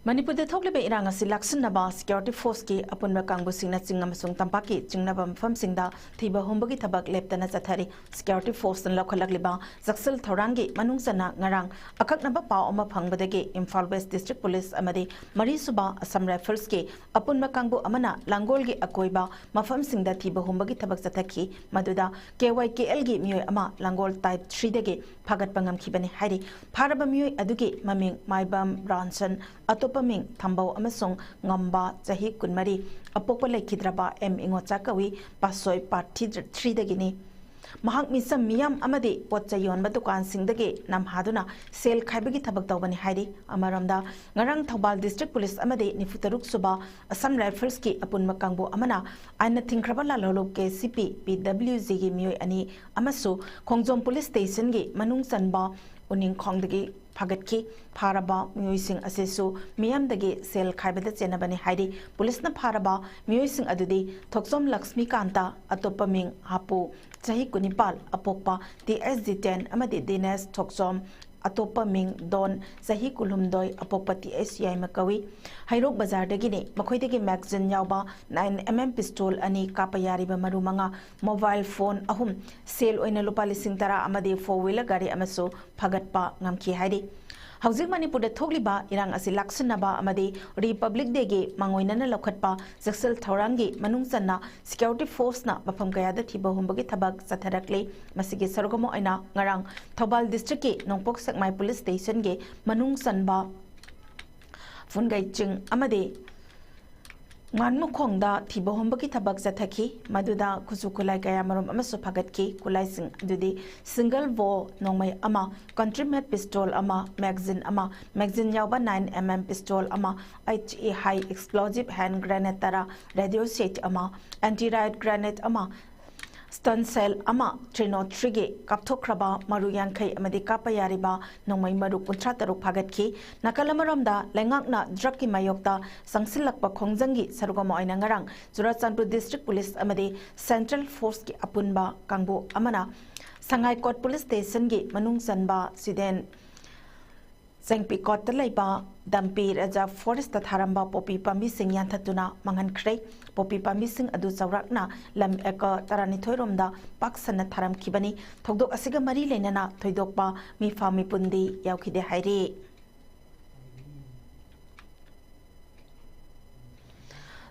ꯃꯅꯤꯄꯨꯔꯗ ꯊꯣꯛꯂꯤꯕ ꯏꯔꯥꯡ ꯑꯁꯤ ꯂꯥꯛꯁꯤꯟꯅꯕ ꯁꯦꯀ꯭ꯌꯨꯔꯤꯇꯤ ꯐꯣꯔꯁꯀꯤ ꯑꯄꯨꯟꯕ ꯀꯥꯡꯕꯨꯁꯤꯡꯅ ꯆꯤꯡ ꯑꯃꯁꯨꯡ ꯇꯝꯄꯥꯛꯀꯤ ꯆꯤꯡꯅꯕ ꯃꯐꯝꯁꯤꯡꯗ ꯊꯤꯕ ꯍꯨꯝꯕꯒꯤ ꯊꯕꯛ ꯂꯦꯞꯇꯅ ꯆꯠꯊꯔꯤ꯫ ꯁꯦꯀ꯭ꯌꯨꯔꯤꯇꯤ ꯐꯣꯔꯁꯅ ꯂꯧꯈꯠꯂꯛꯂꯤꯕ ꯆꯦꯛꯁꯤꯜ ꯊꯧꯔꯥꯡꯒꯤ ꯃꯅꯨꯡ ꯆꯟꯅ ꯉꯔꯥꯡ ꯑꯀꯛꯅꯕ ꯄꯥꯎ ꯑꯃ ꯐꯪꯕꯗꯒꯤ ꯏꯝꯐꯥꯜ ꯋꯦꯁ ꯗꯤꯁꯇ꯭ꯔꯤꯛ ꯄꯨꯂꯤꯁ ꯑꯃꯗꯤ ꯃꯔꯤꯁꯨꯕ ꯑꯁꯥꯝ ꯔꯥꯏꯐꯜꯁꯀꯤ ꯑꯄꯨꯟꯕ ꯀꯥꯡꯕꯨ ꯑꯃꯅ ꯂꯥꯡꯒꯣꯜꯒꯤ ꯑꯀꯣꯏꯕ ꯃꯐꯝꯁꯤꯡꯗ ꯊꯤꯕ ꯍꯨꯝꯕꯒꯤ ꯊꯕꯛ ꯆꯠꯊꯈꯤ꯫ ꯃꯗꯨꯗ ꯀꯦ ꯋꯥꯏ ꯀꯦ ꯑꯦꯜꯒꯤ ꯃꯤꯑꯣꯏ ꯑꯃ ꯂꯥꯡꯒꯣꯜ ꯇꯥꯏꯞ ꯊ꯭ꯔꯤꯗꯒꯤ ꯐꯥꯒꯠꯄ ꯉꯝꯈꯤꯕꯅꯤ ꯍꯥꯏꯔꯤ꯫ ꯐꯥꯔꯕ ꯃꯤꯑꯣꯏ ꯑꯗꯨꯒꯤ ꯃꯃꯤꯡ ꯃꯥꯏꯕꯝ ꯔꯥꯟꯁꯟ, ꯑꯇꯣꯞꯄ ꯃꯤꯡ ꯊꯝꯕꯧ ꯑꯃꯁꯨꯡ ꯉꯝꯕ, ꯆꯍꯤ ꯀꯨꯟꯃꯔꯤ, ꯑꯄꯣꯛꯄ ꯂꯩꯈꯤꯗ꯭ꯔꯕ ꯑꯦꯝ ꯏꯉꯣꯆꯥ ꯀꯧꯏ, ꯄꯥꯠꯁꯣꯏ ꯄꯥꯔꯠ ꯊ꯭ꯔꯤꯗꯒꯤꯅꯤ꯫ ꯃꯍꯥꯛ ꯃꯤꯆꯝ ꯃꯤꯌꯥꯝ ꯑꯃꯗꯤ ꯄꯣꯠ ꯆꯩ ꯌꯣꯟꯕ ꯗꯨꯀꯥꯟꯁꯤꯡꯗꯒꯤ ꯅꯝꯍꯥꯗꯨꯅ ꯁꯦꯜ ꯈꯥꯏꯕꯒꯤ ꯊꯕꯛ ꯇꯧꯕꯅꯤ ꯍꯥꯏꯔꯤ꯫ ꯑꯃꯔꯣꯝꯗ, ꯉꯔꯥꯡ ꯊꯧꯕꯥꯜ ꯗꯤꯁꯇ꯭ꯔꯤꯛ ꯄꯨꯂꯤꯁ ꯑꯃꯗꯤ ꯅꯤꯐꯨꯇꯔꯨꯛ ꯁꯨꯕ ꯑꯁꯥꯝ ꯔꯥꯏꯐꯜꯁꯀꯤ ꯑꯄꯨꯟꯕ ꯀꯥꯡꯕꯨ ꯑꯃꯅ ꯑꯥꯏꯟꯅ ꯊꯤꯡꯈ꯭ꯔꯕ ꯂꯥꯜꯍꯧꯂꯨꯞ ꯀꯦ ꯁꯤ ꯄꯤ, ꯄꯤ ꯗꯕ꯭ꯂꯤꯎ ꯖꯤꯒꯤ ꯃꯤꯑꯣꯏ ꯑꯅꯤ ꯑꯃꯁꯨ ꯈꯣꯡꯖꯣꯝ ꯄꯨꯂꯤꯁ ꯁ꯭ꯇꯦꯁꯟꯒꯤ ꯃꯅꯨꯡ ꯆꯟꯕ ꯎꯅꯤꯡꯈꯣꯡꯗꯒꯤ ꯐꯥꯒꯠꯈꯤ꯫ ꯐꯥꯔꯕ ꯃꯤꯑꯣꯏꯁꯤꯡ ꯑꯁꯤꯁꯨ ꯃꯤꯌꯥꯝꯗꯒꯤ ꯁꯦꯜ ꯈꯥꯏꯕꯗ ꯆꯦꯟꯅꯕꯅꯤ ꯍꯥꯏꯔꯤ꯫ ꯄꯨꯂꯤꯁꯅ ꯐꯥꯔꯕ ꯃꯤꯑꯣꯏꯁꯤꯡ ꯑꯗꯨꯗꯤ ꯊꯣꯛꯆꯣꯝ ꯂꯛꯁꯃꯤꯀꯥꯟꯇ, ꯑꯇꯣꯞꯄ ꯃꯤꯡ ꯍꯥꯄꯨ, ꯆꯍꯤ ꯀꯨꯟꯅꯤꯄꯥꯜ, ꯑꯄꯣꯛꯄ ꯇꯤ ꯑꯦꯁ ꯖꯤꯇꯦꯟ ꯑꯃꯗꯤ ꯗꯤꯅꯦꯁ ꯊꯣꯛꯆꯣꯝ, ꯑꯇꯣꯞꯄ ꯃꯤꯡ ꯗꯣꯟ, ꯆꯍꯤ ꯀꯨꯟꯍꯨꯝꯗꯣꯏ, ꯑꯄꯣꯛꯄ ꯇꯤ ꯑꯦꯁ ꯌꯥꯏꯃ ꯀꯧꯏ꯫ ꯍꯩꯔꯣꯛ ꯕꯖꯥꯔꯗꯒꯤꯅꯤ꯫ ꯃꯈꯣꯏꯗꯒꯤ ꯃꯦꯒꯖꯤꯟ ꯌꯥꯎꯕ ꯅꯥꯏꯟ ꯑꯦꯝ ꯑꯦꯝ ꯄꯤꯁꯇꯣꯜ ꯑꯅꯤ, ꯀꯥꯞꯄ ꯌꯥꯔꯤꯕ ꯃꯔꯨ ꯃꯉꯥ, ꯃꯣꯕꯥꯏꯜ ꯐꯣꯟ ꯑꯍꯨꯝ, ꯁꯦꯜ ꯑꯣꯏꯅ ꯂꯨꯄꯥ ꯂꯤꯁꯤꯡ ꯇꯔꯥ ꯑꯃꯗꯤ ꯐꯣꯔ ꯋꯤꯂꯔ ꯒꯥꯔꯤ ꯑꯃꯁꯨ ꯐꯒꯠꯄ ꯉꯝꯈꯤ ꯍꯥꯏꯔꯤ꯫ ꯍꯧꯖꯤꯛ ꯃꯅꯤꯄꯨꯔꯗ ꯊꯣꯛꯂꯤꯕ ꯏꯔꯥꯡ ꯑꯁꯤ ꯂꯥꯛꯁꯤꯟꯅꯕ ꯑꯃꯗꯤ ꯔꯤꯄꯕ꯭ꯂꯤꯛ ꯗꯦꯒꯤ ꯃꯥꯡꯑꯣꯏꯅꯅ ꯂꯧꯈꯠꯄ ꯆꯦꯛꯁꯤꯜ ꯊꯧꯔꯥꯡꯒꯤ ꯃꯅꯨꯡ ꯆꯟꯅ ꯁꯦꯀ꯭ꯌꯨꯔꯤꯇꯤ ꯐꯣꯔꯁꯅ ꯃꯐꯝ ꯀꯌꯥꯗ ꯊꯤꯕ ꯍꯨꯝꯕꯒꯤ ꯊꯕꯛ ꯆꯠꯊꯔꯛꯂꯤ꯫ ꯃꯁꯤꯒꯤ ꯁꯔꯨꯛ ꯑꯃ ꯑꯣꯏꯅ ꯉꯔꯥꯡ ꯊꯧꯕꯥꯜ ꯗꯤꯁꯇ꯭ꯔꯤꯛꯀꯤ ꯅꯣꯡꯄꯣꯛ ꯁꯦꯛꯃꯥꯏ ꯄꯨꯂꯤꯁ ꯁ꯭ꯇꯦꯁꯟꯒꯤ ꯃꯅꯨꯡ ꯆꯟꯕ ꯐꯨꯟꯒꯩ ꯆꯤꯡ ꯑꯃꯗꯤ ꯉꯥꯟꯃꯨꯈꯣꯡꯗ ꯊꯤꯕ ꯍꯨꯝꯕꯒꯤ ꯊꯕꯛ ꯆꯠꯊꯈꯤ꯫ ꯃꯗꯨꯗ ꯈꯨꯠꯁꯨ ꯈꯨꯠꯂꯥꯏ ꯀꯌꯥ ꯃꯔꯨꯝ ꯑꯃꯁꯨ ꯐꯒꯠꯈꯤ꯫ ꯈꯨꯠꯂꯥꯏꯁꯤꯡ ꯑꯗꯨꯗꯤ single bow ꯅꯣꯡꯃꯩ ꯑꯃ, country made pistol ꯑꯃ, magazine ꯑꯃ, magazine ꯌꯥꯎꯕ nine M M pistol ꯑꯃ, H E high explosive hand grenade ꯇꯔꯥ, radio set ꯑꯃ, anti riot grenade ꯑꯃ, stun shell ꯑꯃ, three oh three ꯒꯤ ꯀꯥꯞꯊꯣꯛꯈ꯭ꯔꯕ ꯃꯔꯨ ꯌꯥꯡꯈꯩ ꯑꯃꯗꯤ ꯀꯥꯞꯄ ꯌꯥꯔꯤꯕ ꯅꯣꯡꯃꯩ ꯃꯔꯨ ꯀꯨꯟꯊ꯭ꯔꯥ ꯇꯔꯨꯛ ꯐꯥꯒꯠꯈꯤ꯫ ꯅꯥꯀꯜ ꯑꯃꯔꯣꯝꯗ, ꯂꯩꯉꯥꯛꯅ drug ꯀꯤ ꯃꯥꯌꯣꯛꯇ ꯆꯪꯁꯤꯜꯂꯛꯄ ꯈꯣꯡꯖꯪꯒꯤ ꯁꯔꯨꯛ ꯑꯃ ꯑꯣꯏꯅ ꯉꯔꯥꯡ ꯆꯨꯔꯆꯥꯟꯄꯨꯔ district police ꯑꯃꯗꯤ central force ꯀꯤ ꯑꯄꯨꯟꯕ ꯀꯥꯡꯕꯨ ꯑꯃꯅ ꯁꯉꯥꯏꯀꯣꯠ police station ꯒꯤ ꯃꯅꯨꯡ ꯆꯟꯕ ꯁꯤꯗꯦꯟ ꯆꯦꯡꯄꯤꯀꯣꯠꯇ ꯂꯩꯕ ꯗꯝꯄꯤ ꯔꯤꯖꯔꯚ ꯐꯣꯔꯦꯁꯇ ꯊꯥꯔꯝꯕ ꯄꯣꯄꯤ ꯄꯥꯝꯕꯤꯁꯤꯡ ꯌꯥꯟꯊꯠꯇꯨꯅ ꯃꯥꯡꯍꯟꯈ꯭ꯔꯦ꯫ ꯄꯣꯄꯤ ꯄꯥꯝꯕꯤꯁꯤꯡ ꯑꯗꯨ ꯆꯥꯎꯔꯥꯛꯅ ꯂꯝ ꯑꯦꯀꯔ ꯇꯔꯥꯅꯤꯊꯣꯏ ꯔꯣꯝꯗ ꯄꯥꯛ ꯁꯟꯅ ꯊꯥꯔꯝꯈꯤꯕꯅꯤ꯫ ꯊꯧꯗꯣꯛ ꯑꯁꯤꯒ ꯃꯔꯤ ꯂꯩꯅꯅ ꯊꯣꯏꯗꯣꯛꯄ ꯃꯤꯐꯥ ꯃꯤꯄꯨꯟꯗꯤ ꯌꯥꯎꯈꯤꯗꯦ ꯍꯥꯏꯔꯤ꯫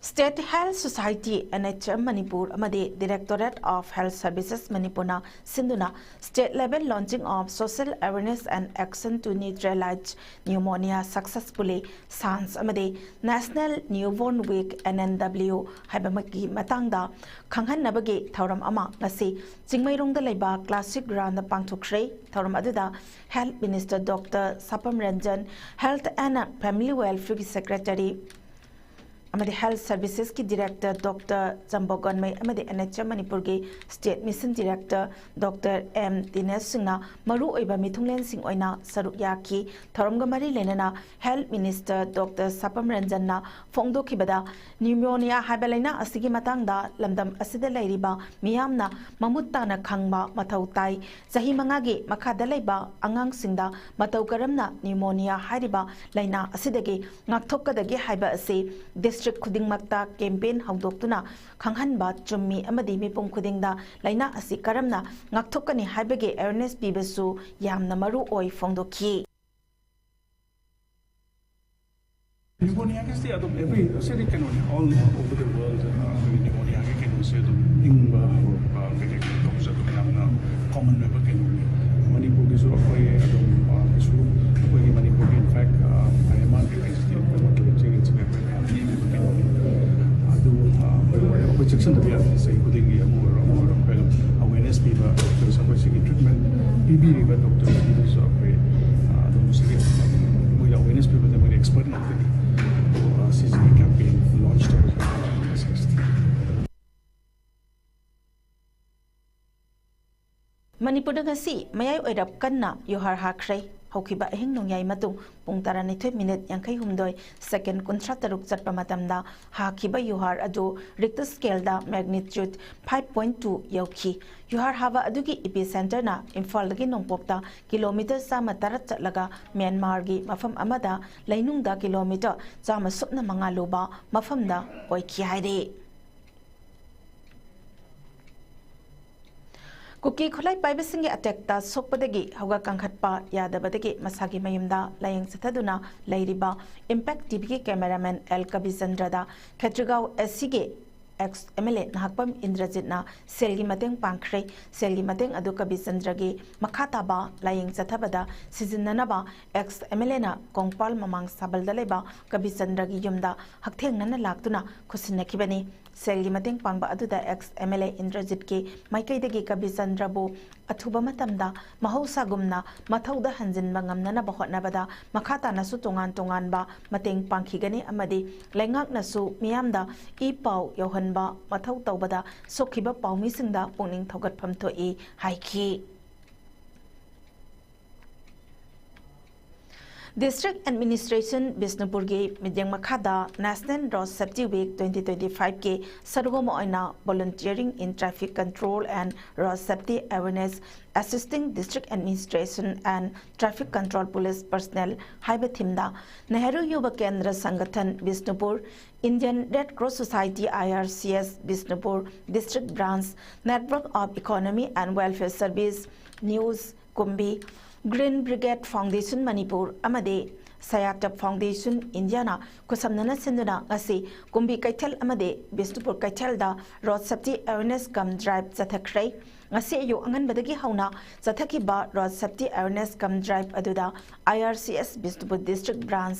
State Health Society, N H M Manipur ꯑꯃꯗꯤ Directorate of Health Services ꯃꯅꯤꯄꯨꯔꯅ ꯁꯤꯟꯗꯨꯅ state level launching of social awareness and action to neutralize pneumonia successfully, SANS ꯑꯃꯗꯤ National Newborn Week, N N W ꯍꯥꯏꯕ ꯑꯃꯒꯤ ꯃꯇꯥꯡꯗ ꯈꯪꯍꯟꯅꯕꯒꯤ ꯊꯧꯔꯝ ꯑꯃ ꯉꯁꯤ ꯆꯤꯡꯃꯩꯔꯣꯡꯗ ꯂꯩꯕ classic ground ꯗ ꯄꯥꯡꯊꯣꯛꯈ꯭ꯔꯦ꯫ ꯊꯧꯔꯝ ꯑꯗꯨꯗ Health Minister Doctor ꯁꯥꯄꯝ Ranjan, Health and Family Welfare ꯒꯤ Secretary ꯑꯃꯗꯤ Health Services ꯀꯤ Director Doctor ꯆꯝꯕꯣꯒꯣꯟꯃꯩ ꯑꯃꯗꯤ N H M ꯃꯅꯤꯄꯨꯔꯒꯤ State Mission Director Doctor M Dinesh ꯁꯤꯡꯅ ꯃꯔꯨꯑꯣꯏꯕ ꯃꯤꯊꯨꯡꯂꯦꯟꯁꯤꯡ ꯑꯣꯏꯅ ꯁꯔꯨꯛ ꯌꯥꯈꯤ꯫ ꯊꯧꯔꯝꯒ ꯃꯔꯤ ꯂꯩꯅꯅ Health Minister Doctor ꯁꯥꯄꯝ ꯔꯟꯖꯟꯅ ꯐꯣꯡꯗꯣꯛꯈꯤꯕꯗ, pneumonia ꯍꯥꯏꯕ ꯂꯥꯏꯅꯥ ꯑꯁꯤꯒꯤ ꯃꯇꯥꯡꯗ ꯂꯝꯗꯝ ꯑꯁꯤꯗ ꯂꯩꯔꯤꯕ ꯃꯤꯌꯥꯝꯅ ꯃꯃꯨꯠ ꯇꯥꯅ ꯈꯪꯕ ꯃꯊꯧ ꯇꯥꯏ꯫ ꯆꯍꯤ ꯃꯉꯥꯒꯤ ꯃꯈꯥꯗ ꯂꯩꯕ ꯑꯉꯥꯡꯁꯤꯡꯗ ꯃꯇꯧ ꯀꯔꯝꯅ pneumonia ꯍꯥꯏꯔꯤꯕ ꯂꯥꯏꯅꯥ ꯑꯁꯤꯗꯒꯤ ꯉꯥꯛꯊꯣꯛꯀꯗꯒꯦ ꯍꯥꯏꯕ ꯑꯁꯤ district ꯈꯨꯗꯤꯡꯃꯛꯇ campaign ꯍꯧꯗꯣꯛꯇꯨꯅ ꯈꯪꯍꯟꯕ ꯆꯨꯝꯃꯤ ꯑꯃꯗꯤ ꯃꯤꯄꯨꯝ ꯈꯨꯗꯤꯡꯗ ꯂꯥꯏꯅꯥ ꯑꯁꯤ ꯀꯔꯝꯅ ꯉꯥꯛꯊꯣꯛꯀꯅꯤ ꯍꯥꯏꯕꯒꯤ awareness ꯄꯤꯕꯁꯨ ꯌꯥꯝꯅ ꯃꯔꯨ ꯑꯣꯏ ꯐꯣꯡꯗꯣꯛꯈꯤ꯫ Pneumonia ꯒꯤꯁꯦ ꯑꯗꯨꯝ every ꯁꯤꯗꯤ ꯀꯩꯅꯣꯅꯤ, all over the world, ꯑꯩꯈꯣꯏꯒꯤ pneumonia ꯒꯤ ꯀꯩꯅꯣꯁꯦ ꯑꯗꯨꯝ ꯏꯪꯕ ꯍꯧꯔꯛꯄ, ꯀꯩꯀꯩ ꯀꯩꯅꯣ ꯇꯧꯕꯁꯦ ꯑꯗꯨꯝ ꯌꯥꯝꯅ common ꯑꯣꯏꯕ ꯀꯩꯅꯣꯅꯤ꯫ ꯃꯅꯤꯄꯨꯔꯒꯤꯁꯨ ꯑꯩꯈꯣꯏ ꯑꯗꯨꯝ, ꯑ, ꯀꯩꯁꯨ ꯑꯩꯈꯣꯏꯒꯤ ꯃꯅꯤꯄꯨꯔꯒꯤ, in fact, ꯑ, I M R ꯀꯩꯀꯩꯁꯤꯗꯤ ꯑꯩꯈꯣꯏ ꯃꯅꯤꯄꯨꯔꯒꯤ ꯆꯦꯔꯤꯠꯁꯤꯅ ꯑꯩꯈꯣꯏ ꯃꯌꯥꯝ ꯌꯦꯡꯉꯤꯕ ꯀꯩꯅꯣꯅꯤ꯫ ꯆꯦꯛꯁꯤꯟꯗꯕ ꯌꯥꯗꯦ꯫ ꯆꯍꯤ ꯈꯨꯗꯤꯡꯒꯤ ꯑꯃ ꯑꯣꯏꯔꯣ ꯑꯃ ꯑꯣꯏꯔꯣ ꯑꯩꯈꯣꯏ ꯑꯗꯨꯝ ꯑꯋꯦꯔꯅꯦꯁ ꯄꯤꯕ, ꯗꯣꯛꯇꯔꯁ ꯑꯩꯈꯣꯏ ꯁꯤꯒꯤ ꯇ꯭ꯔꯤꯠꯃꯦꯟ ꯄꯤꯕꯤꯔꯤꯕ ꯗꯣꯛꯇꯔꯁꯤꯡꯗꯨꯁꯨ ꯑꯩꯈꯣꯏ ꯑꯗꯨꯝ ꯁꯤꯒꯤ ꯃꯣꯏꯗ ꯑꯋꯦꯔꯅꯦꯁ ꯄꯤꯕꯗ ꯃꯣꯏꯗ ꯑꯦꯛꯁꯄꯔꯠ ꯉꯥꯛꯇꯅꯤ꯫ ꯑꯗꯣ ꯁꯤꯁꯤꯒꯤ ꯀꯦꯝꯄꯦꯟ ꯂꯣꯟꯆ ꯇꯧꯕꯁꯦ꯫ ꯃꯅꯤꯄꯨꯔꯗ ꯉꯁꯤ ꯃꯌꯥꯏ ꯑꯣꯏꯔꯞ ꯀꯟꯅ ꯌꯨꯍꯥꯔ ꯍꯥꯈ꯭ꯔꯦ꯫ ꯍꯧꯈꯤꯕ ꯑꯍꯤꯡ ꯅꯣꯡꯌꯥꯏ ꯃꯇꯨꯡ ꯄꯨꯡ ꯇꯔꯥꯅꯤꯊꯣꯏ ꯃꯤꯅꯤꯠ ꯌꯥꯡꯈꯩ ꯍꯨꯝꯗꯣꯏ ꯁꯦꯀꯦꯟ ꯀꯨꯟꯊ꯭ꯔꯥ ꯇꯔꯨꯛ ꯆꯠꯄ ꯃꯇꯝꯗ ꯍꯥꯈꯤꯕ ꯌꯨꯍꯥꯔ ꯑꯗꯨ ꯔꯤꯛꯇꯔ ꯁ꯭ꯀꯦꯜꯗ ꯃꯦꯒꯅꯤꯆꯨꯠ ꯐꯥꯏꯚ ꯄꯣꯏꯟ ꯇꯨ ꯌꯧꯈꯤ꯫ ꯌꯨꯍꯥꯔ ꯍꯥꯕ ꯑꯗꯨꯒꯤ ꯏꯄꯤ ꯁꯦꯟꯇꯔꯅ ꯏꯝꯐꯥꯜꯗꯒꯤ ꯅꯣꯡꯄꯣꯛꯇ ꯀꯤꯂꯣꯃꯤꯇꯔ ꯆꯥꯝꯃ ꯇꯔꯥ ꯆꯠꯂꯒ ꯃ꯭ꯌꯥꯟꯃꯥꯔꯒꯤ ꯃꯐꯝ ꯑꯃꯗ ꯂꯩꯅꯨꯡꯗ ꯀꯤꯂꯣꯃꯤꯇꯔ ꯆꯥꯝꯃ ꯁꯨꯞꯅ ꯃꯉꯥ ꯂꯨꯕ ꯃꯐꯝꯗ ꯑꯣꯏꯈꯤ ꯍꯥꯏꯔꯤ꯫ ꯀꯨꯀꯤ ꯈꯨꯠꯂꯥꯏ ꯄꯥꯏꯕꯁꯤꯡꯒꯤ ꯑꯦꯇꯦꯛꯇ ꯁꯣꯛꯄꯗꯒꯤ ꯍꯧꯒꯠ ꯀꯥꯡꯈꯠꯄ ꯌꯥꯗꯕꯗꯒꯤ ꯃꯁꯥꯒꯤ ꯃꯌꯨꯝꯗ ꯂꯥꯌꯦꯡ ꯆꯠꯊꯗꯨꯅ ꯂꯩꯔꯤꯕ ꯏꯝꯄꯦꯛ ꯇꯤꯚꯤꯒꯤ ꯀꯦꯃꯦꯔꯥꯃꯦꯟ ꯑꯦꯜ ꯀꯕꯤꯆꯟꯗ꯭ꯔꯗ ꯈꯦꯇ꯭ꯔꯤꯒꯥꯎ ꯑꯦꯁꯤꯒꯤ X M L A Nahakpam ꯏꯟꯗ꯭ꯔꯖꯤꯠꯅ ꯁꯦꯜꯒꯤ ꯃꯇꯦꯡ ꯄꯥꯡꯈ꯭ꯔꯦ꯫ ꯁꯦꯜꯒꯤ ꯃꯇꯦꯡ ꯑꯗꯨ ꯀꯕꯤꯆꯟꯗ꯭ꯔꯒꯤ ꯃꯈꯥ ꯇꯥꯕ ꯂꯥꯌꯦꯡ ꯆꯠꯊꯕꯗ ꯁꯤꯖꯤꯟꯅꯅꯕ ꯑꯦꯛꯁ ꯑꯦꯝ ꯑꯦꯜ ꯑꯦꯅ ꯀꯣꯡꯄꯥꯜ ꯃꯃꯥꯡ ꯁꯥꯕꯜꯗ ꯂꯩꯕ ꯀꯕꯤꯆꯟꯗ꯭ꯔꯒꯤ ꯌꯨꯝꯗ ꯍꯛꯊꯦꯡꯅꯅ ꯂꯥꯛꯇꯨꯅ ꯈꯨꯠꯁꯤꯟꯅꯈꯤꯕꯅꯤ꯫ ꯁꯦꯜꯒꯤ ꯃꯇꯦꯡ ꯄꯥꯡꯕ ꯑꯗꯨꯗ ꯑꯦꯛꯁ ꯑꯦꯝ ꯑꯦꯜ ꯑꯦ ꯏꯟꯗ꯭ꯔꯖꯤꯠꯀꯤ ꯃꯥꯏꯀꯩꯗꯒꯤ ꯀꯕꯤꯆꯟꯗ꯭ꯔꯕꯨ ꯑꯊꯨꯕ ꯃꯇꯝꯗ ꯃꯍꯧꯁꯥꯒꯨꯝꯅ ꯃꯊꯧꯗ ꯍꯟꯖꯤꯟꯕ ꯉꯝꯅꯅꯕ ꯍꯣꯠꯅꯕꯗ ꯃꯈꯥ ꯇꯥꯅꯁꯨ ꯇꯣꯉꯥꯟ ꯇꯣꯉꯥꯟꯕ ꯃꯇꯦꯡ ꯄꯥꯡꯈꯤꯒꯅꯤ ꯑꯃꯗꯤ ꯂꯩꯉꯥꯛꯅꯁꯨ ꯃꯤꯌꯥꯝꯗ ꯏ ꯄꯥꯎ ꯌꯧꯍꯟꯕ ꯃꯊꯧ ꯇꯧꯕꯗ ꯁꯣꯛꯈꯤꯕ ꯄꯥꯎꯃꯤꯁꯤꯡꯗ ꯄꯨꯛꯅꯤꯡ ꯊꯧꯒꯠꯐꯝ ꯊꯣꯛꯏ ꯍꯥꯏꯈꯤ꯫ District Administration ꯕꯤꯁꯅꯨꯄꯨꯔꯒꯤ ꯃꯤꯠꯌꯦꯡ ꯃꯈꯥꯗ National Road Safety Week twenty twenty five ꯀꯤ ꯁꯔꯨꯛ ꯑꯃ ꯑꯣꯏꯅ Volunteering in Traffic Control and Road Safety Awareness, Assisting District Administration and Traffic Control Police Personnel ꯍꯥꯏꯕ ꯊꯤꯝꯗ Nehru Yuva Kendra Sangathan Bishnupur, Indian Red Cross Society, I R C S Bishnupur District Branch, Network of Economy and Welfare Service, news Kumbi, Green Brigade Foundation Manipur ꯑꯃꯗꯤ ꯁꯌꯥꯇꯞ foundation ꯏꯟꯗꯤꯌꯥꯅ ꯈꯨꯠꯁꯝꯅꯅ ꯁꯤꯟꯗꯨꯅ ꯉꯁꯤ ꯀꯨꯝꯕꯤ ꯀꯩꯊꯦꯜ ꯑꯃꯗꯤ ꯕꯤꯁꯅꯨꯄꯨꯔ ꯀꯩꯊꯦꯜꯗ Road Safety Awareness cum Drive ꯆꯠꯊꯈ꯭ꯔꯦ꯫ ꯉꯁꯤ ꯑꯌꯨꯛ ꯑꯉꯟꯕꯗꯒꯤ ꯍꯧꯅ ꯆꯠꯊꯈꯤꯕ Road Safety Awareness cum Drive ꯑꯗꯨꯗ I R C S Bishnupur District Branch,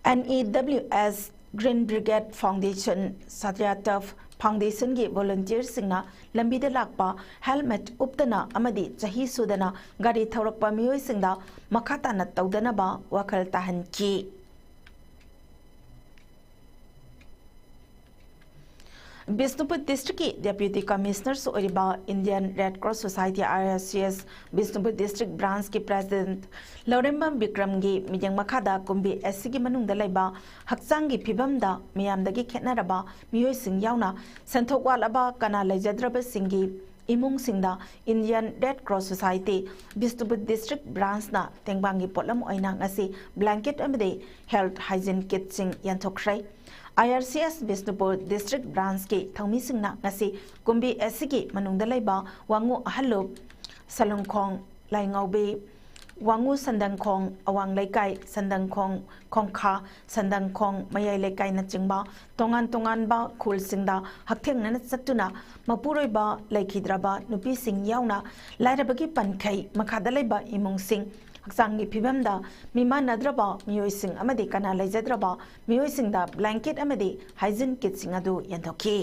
N E W S, Green Brigade Foundation, ꯁꯌꯥꯇꯞ Foundationꯒꯤ volunteerꯁꯤꯡꯅ ꯂꯝꯕꯤꯗ ꯂꯥꯛꯄ helmet ꯎꯞꯇꯅ ꯑꯃꯗꯤ ꯆꯍꯤ ꯁꯨꯗꯅ ꯒꯥꯔꯤ ꯊꯧꯔꯛꯄ ꯃꯤꯑꯣꯏꯁꯤꯡꯗ ꯃꯈꯥ ꯇꯥꯅ ꯇꯧꯗꯅꯕ ꯋꯥꯈꯜ ꯇꯥꯍꯟꯈꯤ꯫ ꯕꯤꯁꯅꯨꯄꯨꯔ districtꯀꯤ Deputy Commissionerꯁꯨ ꯑꯣꯏꯔꯤꯕ Indian Red Cross Society, IRCS, Bishnupur district branchꯀꯤ president ꯂꯧꯔꯦꯝꯕꯝ ꯕꯤꯀ꯭ꯔꯝꯒꯤ ꯃꯤꯠꯌꯦꯡ ꯃꯈꯥꯗ ꯀꯨꯝꯕꯤ ꯑꯁꯤꯒꯤ ꯃꯅꯨꯡꯗ ꯂꯩꯕ ꯍꯛꯆꯥꯡꯒꯤ ꯐꯤꯕꯝꯗ ꯃꯤꯌꯥꯝꯗꯒꯤ ꯈꯦꯠꯅꯔꯕ ꯃꯤꯑꯣꯏꯁꯤꯡ ꯌꯥꯎꯅ ꯁꯦꯟꯊꯣꯛ ꯋꯥꯠꯂꯕ ꯀꯅꯥ ꯂꯩꯖꯗ꯭ꯔꯕꯁꯤꯡꯒꯤ ꯏꯃꯨꯡꯁꯤꯡꯗ Indian Red Cross Society Bishnupur district branchꯅ ꯇꯦꯡꯕꯥꯡꯒꯤ ꯄꯣꯠꯂꯝ ꯑꯣꯏꯅ ꯉꯁꯤ blanket ꯑꯃꯗꯤ health hygiene kitꯁꯤꯡ ꯌꯦꯟꯊꯣꯛꯈ꯭ꯔꯦ꯫ IRCS Bishnupur district branchꯀꯤ ꯊꯧꯃꯤꯁꯤꯡꯅ ꯉꯁꯤ ꯀꯨꯝꯕꯤ ꯑꯁꯤꯒꯤ ꯃꯅꯨꯡꯗ ꯂꯩꯕ ꯋꯥꯉꯨ ꯑꯍꯜꯂꯨꯞ, ꯁꯂꯨꯡꯈꯣꯡ, ꯂꯥꯏꯉꯥꯎꯕꯤ, ꯋꯥꯉꯨ ꯁꯟꯗꯪꯈꯣꯡ, ꯑꯋꯥꯡ ꯂꯩꯀꯥꯏ, ꯁꯟꯗꯪꯈꯣꯡ, ꯈꯣꯡꯈꯥ, ꯁꯟꯗꯪꯈꯣꯡ, ꯃꯌꯥꯏ ꯂꯩꯀꯥꯏꯅꯆꯤꯡꯕ ꯇꯣꯉꯥꯟ ꯇꯣꯉꯥꯟꯕ ꯈꯨꯜꯁꯤꯡꯗ ꯍꯛꯊꯦꯡꯅꯅ ꯆꯠꯇꯨꯅ ꯃꯄꯨꯔꯣꯏꯕ ꯂꯩꯈꯤꯗ꯭ꯔꯕ ꯅꯨꯄꯤꯁꯤꯡ ꯌꯥꯎꯅ ꯂꯥꯏꯔꯕꯒꯤ ꯄꯟꯈꯩ ꯃꯈꯥꯗ ꯂꯩꯕ ꯏꯃꯨꯡꯁꯤꯡ, ꯍꯛꯆꯥꯡꯒꯤ ꯐꯤꯕꯝꯗ ꯃꯤꯃꯥꯟꯅꯗ꯭ꯔꯕ ꯃꯤꯑꯣꯏꯁꯤꯡ ꯑꯃꯗꯤ ꯀꯅꯥ ꯂꯩꯖꯗ꯭ꯔꯕ ꯃꯤꯑꯣꯏꯁꯤꯡꯗ blanket ꯑꯃꯗꯤ hygiene kitꯁꯤꯡ ꯑꯗꯨ ꯌꯦꯟꯊꯣꯛꯈꯤ꯫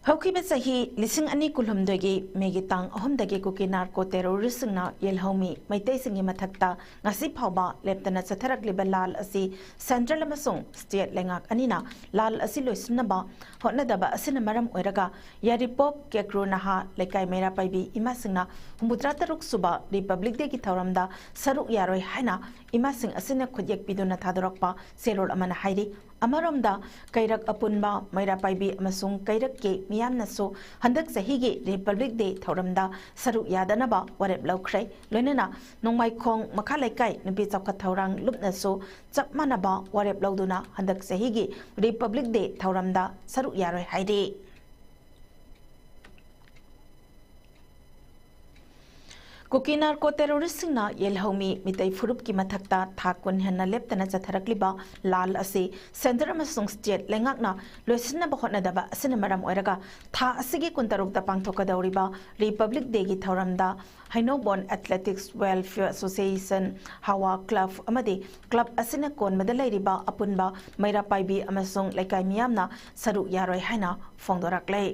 ꯍꯧꯈꯤꯕ ꯆꯍꯤ ꯂꯤꯁꯤꯡ ꯑꯅꯤ ꯀꯨꯟꯍꯨꯝꯗꯣꯏꯒꯤ ꯃꯦꯒꯤ ꯇꯥꯡ ꯑꯍꯨꯝꯗꯒꯤ ꯀꯨꯀꯤ narco terroristꯁꯤꯡꯅ ꯌꯦꯜꯍꯧꯃꯤ ꯃꯩꯇꯩꯁꯤꯡꯒꯤ ꯃꯊꯛꯇ ꯉꯁꯤ ꯐꯥꯎꯕ ꯂꯦꯞꯇꯅ ꯆꯠꯊꯔꯛꯂꯤꯕ ꯂꯥꯜ ꯑꯁꯤ central ꯑꯃꯁꯨꯡ state ꯂꯩꯉꯥꯛ ꯑꯅꯤꯅ ꯂꯥꯜ ꯑꯁꯤ ꯂꯣꯏꯁꯤꯟꯅꯕ ꯍꯣꯠꯅꯗꯕ ꯑꯁꯤꯅ ꯃꯔꯝ ꯑꯣꯏꯔꯒ ꯌꯥꯏꯔꯤꯄꯣꯛ ꯀꯦꯀ꯭ꯔꯨ ꯅꯍꯥ ꯂꯩꯀꯥꯏ ꯃꯩꯔꯥ ꯄꯥꯏꯕꯤ ꯏꯃꯥꯁꯤꯡꯅ ꯍꯨꯝꯐꯨꯇꯔꯥ ꯇꯔꯨꯛ ꯁꯨꯕ Republic Dayꯒꯤ ꯊꯧꯔꯝꯗ ꯁꯔꯨꯛ ꯌꯥꯔꯣꯏ ꯍꯥꯏꯅ ꯏꯃꯥꯁꯤꯡ ꯑꯁꯤꯅ ꯈꯨꯠꯌꯦꯛ ꯄꯤꯗꯨꯅ ꯊꯥꯗꯣꯔꯛꯄ ꯆꯦꯔꯣꯜ ꯑꯃꯅ ꯍꯥꯏꯔꯤ꯫ ꯑꯃꯔꯣꯝꯗ ꯀꯩꯔꯛ ꯑꯄꯨꯟꯕ, ꯃꯩꯔꯥ ꯄꯥꯏꯕꯤ ꯑꯃꯁꯨꯡ ꯀꯩꯔꯛꯀꯤ ꯃꯤꯌꯥꯝꯅꯁꯨ ꯍꯟꯗꯛ ꯆꯍꯤꯒꯤ Republic Day ꯊꯧꯔꯝꯗ ꯁꯔꯨꯛ ꯌꯥꯗꯅꯕ ꯋꯥꯔꯦꯞ ꯂꯧꯈ꯭ꯔꯦ꯫ ꯂꯣꯏꯅꯅ ꯅꯣꯡꯃꯥꯏꯈꯣꯡ ꯃꯈꯥ ꯂꯩꯀꯥꯏ ꯅꯨꯄꯤ ꯆꯥꯎꯈꯠ ꯊꯧꯔꯥꯡ ꯂꯨꯞꯅꯁꯨ ꯆꯞ ꯃꯥꯟꯅꯕ ꯋꯥꯔꯦꯞ ꯂꯧꯗꯨꯅ ꯍꯟꯗꯛ ꯆꯍꯤꯒꯤ Republic Day ꯊꯧꯔꯝꯗ ꯁꯔꯨꯛ ꯌꯥꯔꯣꯏ ꯍꯥꯏꯔꯤ꯫ ꯀꯨꯀꯤ ꯅꯥꯔꯀꯣ ꯇꯦꯔꯣꯔꯤꯁꯁꯤꯡꯅ ꯌꯦꯜꯍꯧꯃꯤ ꯃꯤꯇꯩ ꯐꯨꯔꯨꯞꯀꯤ ꯃꯊꯛꯇ ꯊꯥ ꯀꯨꯟ ꯍꯦꯟꯅ ꯂꯦꯞꯇꯅ ꯆꯠꯊꯔꯛꯂꯤꯕ ꯂꯥꯜ ꯑꯁꯤ ꯁꯦꯟꯇꯔ ꯑꯃꯁꯨꯡ ꯁ꯭ꯇꯦꯠ ꯂꯩꯉꯥꯛꯅ ꯂꯣꯏꯁꯤꯟꯅꯕ ꯍꯣꯠꯅꯗꯕ ꯑꯁꯤꯅ ꯃꯔꯝ ꯑꯣꯏꯔꯒ ꯊꯥ ꯑꯁꯤꯒꯤ ꯀꯨꯟꯇꯔꯨꯛꯇ ꯄꯥꯡꯊꯣꯛꯀꯗꯧꯔꯤꯕ ꯔꯤꯄꯕ꯭ꯂꯤꯛ ꯗꯦꯒꯤ ꯊꯧꯔꯝꯗ ꯍꯩꯅꯧꯕꯣꯟ ꯑꯦꯊꯂꯦꯇꯤꯛꯁ ꯋꯦꯜꯐꯤꯌꯔ ꯑꯦꯁꯣꯁꯤꯌꯦꯁꯟ, ꯍꯋꯥ ꯀ꯭ꯂꯕ ꯑꯃꯗꯤ ꯀ꯭ꯂꯕ ꯑꯁꯤꯅ ꯀꯣꯟꯕꯗ ꯂꯩꯔꯤꯕ ꯑꯄꯨꯟꯕ ꯃꯩꯔꯥ ꯄꯥꯏꯕꯤ ꯑꯃꯁꯨꯡ ꯂꯩꯀꯥꯏ ꯃꯤꯌꯥꯝꯅ ꯁꯔꯨꯛ ꯌꯥꯔꯣꯏ ꯍꯥꯏꯅ ꯐꯣꯡꯗꯣꯔꯛꯂꯦ꯫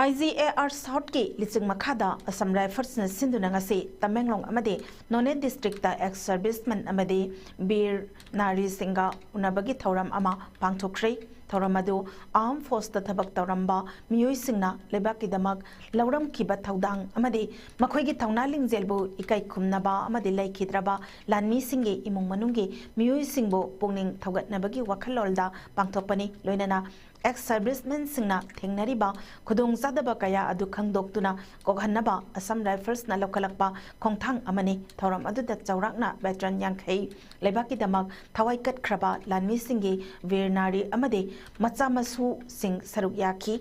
ꯑꯥꯏ ꯖꯤ ꯑꯦ ꯑꯥꯔ ꯁꯥꯎꯠꯀꯤ ꯂꯤꯆꯤꯡ ꯃꯈꯥꯗ ꯑꯁꯥꯝ ꯔꯥꯏꯐꯜꯁꯅ ꯁꯤꯟꯗꯨꯅ ꯉꯁꯤ ꯇꯃꯦꯡꯂꯣꯡ ꯑꯃꯗꯤ ꯅꯣꯅꯦ ꯗꯤꯁꯇ꯭ꯔꯤꯛꯇ ꯑꯦꯛꯁ ꯁꯔꯚꯤꯁꯃꯦꯟ ꯑꯃꯗꯤ ꯕꯤꯔ ꯅꯥꯔꯤꯁꯤꯡꯒ ꯎꯅꯕꯒꯤ ꯊꯧꯔꯝ ꯑꯃ ꯄꯥꯡꯊꯣꯛꯈ꯭ꯔꯦ꯫ ꯊꯧꯔꯝ ꯑꯗꯨ ꯑꯥꯔꯝ ꯐꯣꯔꯁꯇ ꯊꯕꯛ ꯇꯧꯔꯝꯕ ꯃꯤꯑꯣꯏꯁꯤꯡꯅ ꯂꯩꯕꯥꯛꯀꯤꯗꯃꯛ ꯂꯧꯔꯝꯈꯤꯕ ꯊꯧꯗꯥꯡ ꯑꯃꯗꯤ ꯃꯈꯣꯏꯒꯤ ꯊꯧꯅꯥ ꯂꯤꯡꯖꯦꯜꯕꯨ ꯏꯀꯥꯏ ꯈꯨꯝꯅꯕ ꯑꯃꯗꯤ ꯂꯩꯈꯤꯗ꯭ꯔꯕ ꯂꯥꯟꯃꯤꯁꯤꯡꯒꯤ ꯏꯃꯨꯡ ꯃꯅꯨꯡꯒꯤ ꯃꯤꯑꯣꯏꯁꯤꯡꯕꯨ ꯄꯨꯛꯅꯤꯡ ꯊꯧꯒꯠꯅꯕꯒꯤ ꯋꯥꯈꯜꯂꯣꯟꯗ ꯄꯥꯡꯊꯣꯛꯄꯅꯤ꯫ ꯂꯣꯏꯅꯅ ꯑꯦꯛꯁ ꯁꯔꯚꯤꯁꯃꯦꯟꯁꯤꯡꯅ ꯊꯦꯡꯅꯔꯤꯕ ꯈꯨꯗꯣꯡꯆꯥꯗꯕ ꯀꯌꯥ ꯑꯗꯨ ꯈꯪꯗꯣꯛꯇꯨꯅ ꯀꯣꯛꯍꯟꯅꯕ ꯑꯁꯥꯝ ꯔꯥꯏꯐꯜꯁꯅ ꯂꯧꯈꯠꯂꯛꯄ ꯈꯣꯡꯊꯥꯡ ꯑꯃꯅꯤ꯫ ꯊꯧꯔꯝ ꯑꯗꯨꯗ ꯆꯥꯎꯔꯥꯛꯅ ꯚꯦꯇꯔꯟ ꯌꯥꯡꯈꯩ, ꯂꯩꯕꯥꯛꯀꯤꯗꯃꯛ ꯊꯋꯥꯏ ꯀꯠꯈ꯭ꯔꯕ ꯂꯥꯟꯃꯤꯁꯤꯡꯒꯤ ꯕꯤꯔ ꯅꯥꯔꯤ ꯑꯃꯗꯤ ꯃꯆꯥ ꯃꯁꯨꯁꯤꯡ ꯁꯔꯨꯛ ꯌꯥꯈꯤ꯫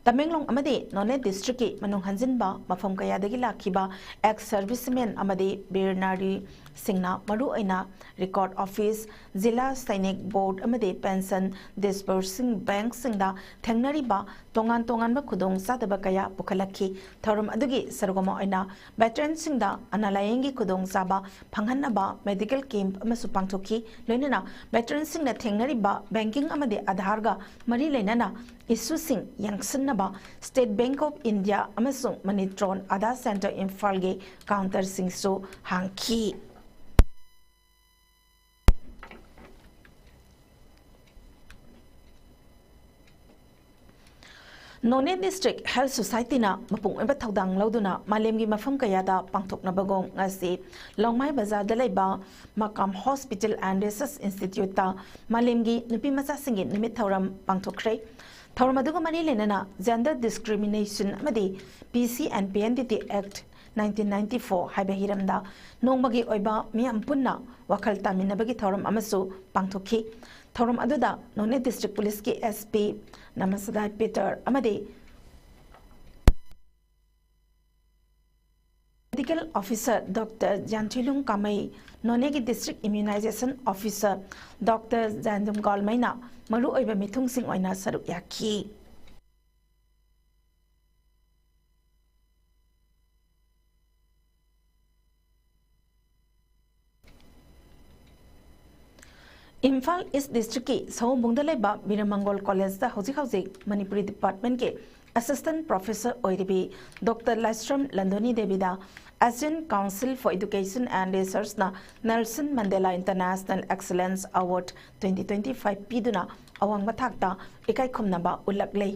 ꯇꯃꯦꯡꯂꯣꯡ ꯑꯃꯗꯤ ꯅꯣꯅꯦ ꯗꯤꯁꯇ꯭ꯔꯤꯛꯀꯤ ꯃꯅꯨꯡ ꯍꯟꯖꯤꯟꯕ ꯃꯐꯝ ꯀꯌꯥꯗꯒꯤ ꯂꯥꯛꯈꯤꯕ ꯑꯦꯛꯁ ꯁꯔꯚꯤꯁꯃꯦꯟ ꯑꯃꯗꯤ ꯕꯤꯔ ꯅꯥꯔꯤꯁꯤꯡꯅ ꯃꯔꯨꯑꯣꯏꯅ ꯔꯦꯀꯣꯔꯗ ꯑꯣꯐꯤꯁ, ꯖꯤꯂꯥ ꯁꯩꯅꯤꯛ ꯕꯣꯔꯗ ꯑꯃꯗꯤ ꯄꯦꯟꯁꯟ ꯗꯤꯁꯕꯔꯁꯤꯡ ꯕꯦꯡꯛꯁꯤꯡꯗ ꯊꯦꯡꯅꯔꯤꯕ ꯇꯣꯉꯥꯟ ꯇꯣꯉꯥꯟꯕ ꯈꯨꯗꯣꯡꯆꯥꯗꯕ ꯀꯌꯥ ꯄꯨꯈꯠꯂꯛꯈꯤ꯫ ꯊꯧꯔꯝ ꯑꯗꯨꯒꯤ ꯁꯔꯨꯛ ꯑꯃ ꯑꯣꯏꯅ ꯚꯦꯇꯔꯟꯁꯤꯡꯗ ꯑꯅꯥ ꯂꯥꯌꯦꯡꯒꯤ ꯈꯨꯗꯣꯡꯆꯥꯕ ꯐꯪꯍꯟꯅꯕ ꯃꯦꯗꯤꯀꯦꯜ ꯀꯦꯝꯞ ꯑꯃꯁꯨ ꯄꯥꯡꯊꯣꯛꯈꯤ꯫ ꯂꯣꯏꯅꯅ ꯚꯦꯇꯔꯟꯁꯤꯡꯅ ꯊꯦꯡꯅꯔꯤꯕ ꯕꯦꯡꯀꯤꯡ ꯑꯃꯗꯤ ꯑꯙꯥꯔꯒ ꯃꯔꯤ ꯂꯩꯅꯅ ꯏꯁꯨꯁꯤꯡ ꯌꯦꯡꯁꯤꯟꯅꯕ ꯁ꯭ꯇꯦꯠ ꯕꯦꯡꯛ ꯑꯣꯐ ꯏꯟꯗꯤꯌꯥ ꯑꯃꯁꯨꯡ ꯃꯅꯤꯇ꯭ꯔꯣꯟ ꯑꯥꯙꯥ ꯁꯦꯟꯇꯔ ꯏꯝꯐꯥꯜꯒꯤ ꯀꯥꯎꯟꯇꯔꯁꯤꯡꯁꯨ ꯍꯥꯡꯈꯤ꯫ ꯅꯣꯅꯦ ꯗꯤꯁꯇ꯭ꯔꯤꯛ ꯍꯦꯜꯊ ꯁꯣꯁꯥꯏꯇꯤꯅ ꯃꯄꯨꯡ ꯑꯣꯏꯕ ꯊꯧꯗꯥꯡ ꯂꯧꯗꯨꯅ ꯃꯥꯂꯦꯝꯒꯤ ꯃꯐꯝ ꯀꯌꯥꯗ ꯄꯥꯡꯊꯣꯛꯅꯕꯒꯨꯝ ꯉꯁꯤ ꯂꯣꯡꯃꯥꯏ ꯕꯖꯥꯔꯗ ꯂꯩꯕ ꯃꯀꯥꯝ ꯍꯣꯁꯄꯤꯇꯥꯜ ꯑꯦꯟ ꯔꯤꯁꯔꯆ ꯏꯟꯁꯇꯤꯇ꯭ꯌꯨꯠꯇ ꯃꯥꯂꯦꯝꯒꯤ ꯅꯨꯄꯤ ꯃꯆꯥꯁꯤꯡꯒꯤ ꯅꯨꯃꯤꯠ ꯊꯧꯔꯝ ꯄꯥꯡꯊꯣꯛꯈ꯭ꯔꯦ꯫ ꯊꯧꯔꯝ ꯑꯗꯨꯒ ꯃꯔꯤ ꯂꯩꯅꯅ Gender Discrimination ꯑꯃꯗꯤ P C and P N D T Act nineteen ninety-four ꯍꯥꯏꯕ ꯍꯤꯔꯝꯗ ꯅꯣꯡꯃꯒꯤ ꯑꯣꯏꯕ ꯃꯤꯌꯥꯝ ꯄꯨꯟꯅ ꯋꯥꯈꯜ ꯇꯥꯃꯤꯟꯅꯕꯒꯤ ꯊꯧꯔꯝ ꯑꯃꯁꯨ ꯄꯥꯡꯊꯣꯛꯈꯤ꯫ ꯊꯧꯔꯝ ꯑꯗꯨꯗ ꯅꯣꯅꯦ ꯗꯤꯁꯇ꯭ꯔꯤꯛ ꯄꯨꯂꯤꯁꯀꯤ S P ꯅꯃꯁꯗꯥꯏ ꯄꯤꯇꯔ ꯑꯃꯗꯤ Medical Officer Doctor Janthuilung Kamei, ꯅꯣꯅꯦꯒꯤ District Immunization Officer Doctor ꯖꯥꯟꯗꯨꯝ ꯒꯥꯜꯃꯩꯅ ꯃꯔꯨꯑꯣꯏꯕ ꯃꯤꯊꯨꯡꯁꯤꯡ ꯑꯣꯏꯅ ꯁꯔꯨꯛ ꯌꯥꯈꯤ꯫ ꯏꯝꯐꯥꯜ ꯏꯁ ꯗꯤꯁꯇ꯭ꯔꯤꯛꯀꯤ ꯁꯑꯣꯝꯕꯨꯡꯗ ꯂꯩꯕ ꯕꯤꯔꯃꯪꯒꯣꯜ ꯀꯣꯂꯦꯖꯇ ꯍꯧꯖꯤꯛ ꯍꯧꯖꯤꯛ ꯃꯅꯤꯄꯨꯔꯤ ꯗꯤꯄꯥꯔꯠꯃꯦꯟꯠꯀꯤ ꯑꯦꯁꯤꯁꯇꯦꯟꯠ ꯄ꯭ꯔꯣꯐꯦꯁꯔ ꯑꯣꯏꯔꯤꯕꯤ ꯗꯣꯛꯇꯔ ꯂꯥꯏꯁ꯭ꯔꯝ ꯂꯟꯗꯣꯅꯤ ꯗꯦꯕꯤꯗ Asian Council for Education and Researchꯅ Nelson Mandela International Excellence Award twenty twenty-five ꯄꯤꯗꯨꯅ ꯑꯋꯥꯡꯕ ꯊꯥꯛꯇ ꯏꯀꯥꯏ ꯈꯨꯝꯅꯕ ꯎꯠꯂꯛꯂꯦ꯫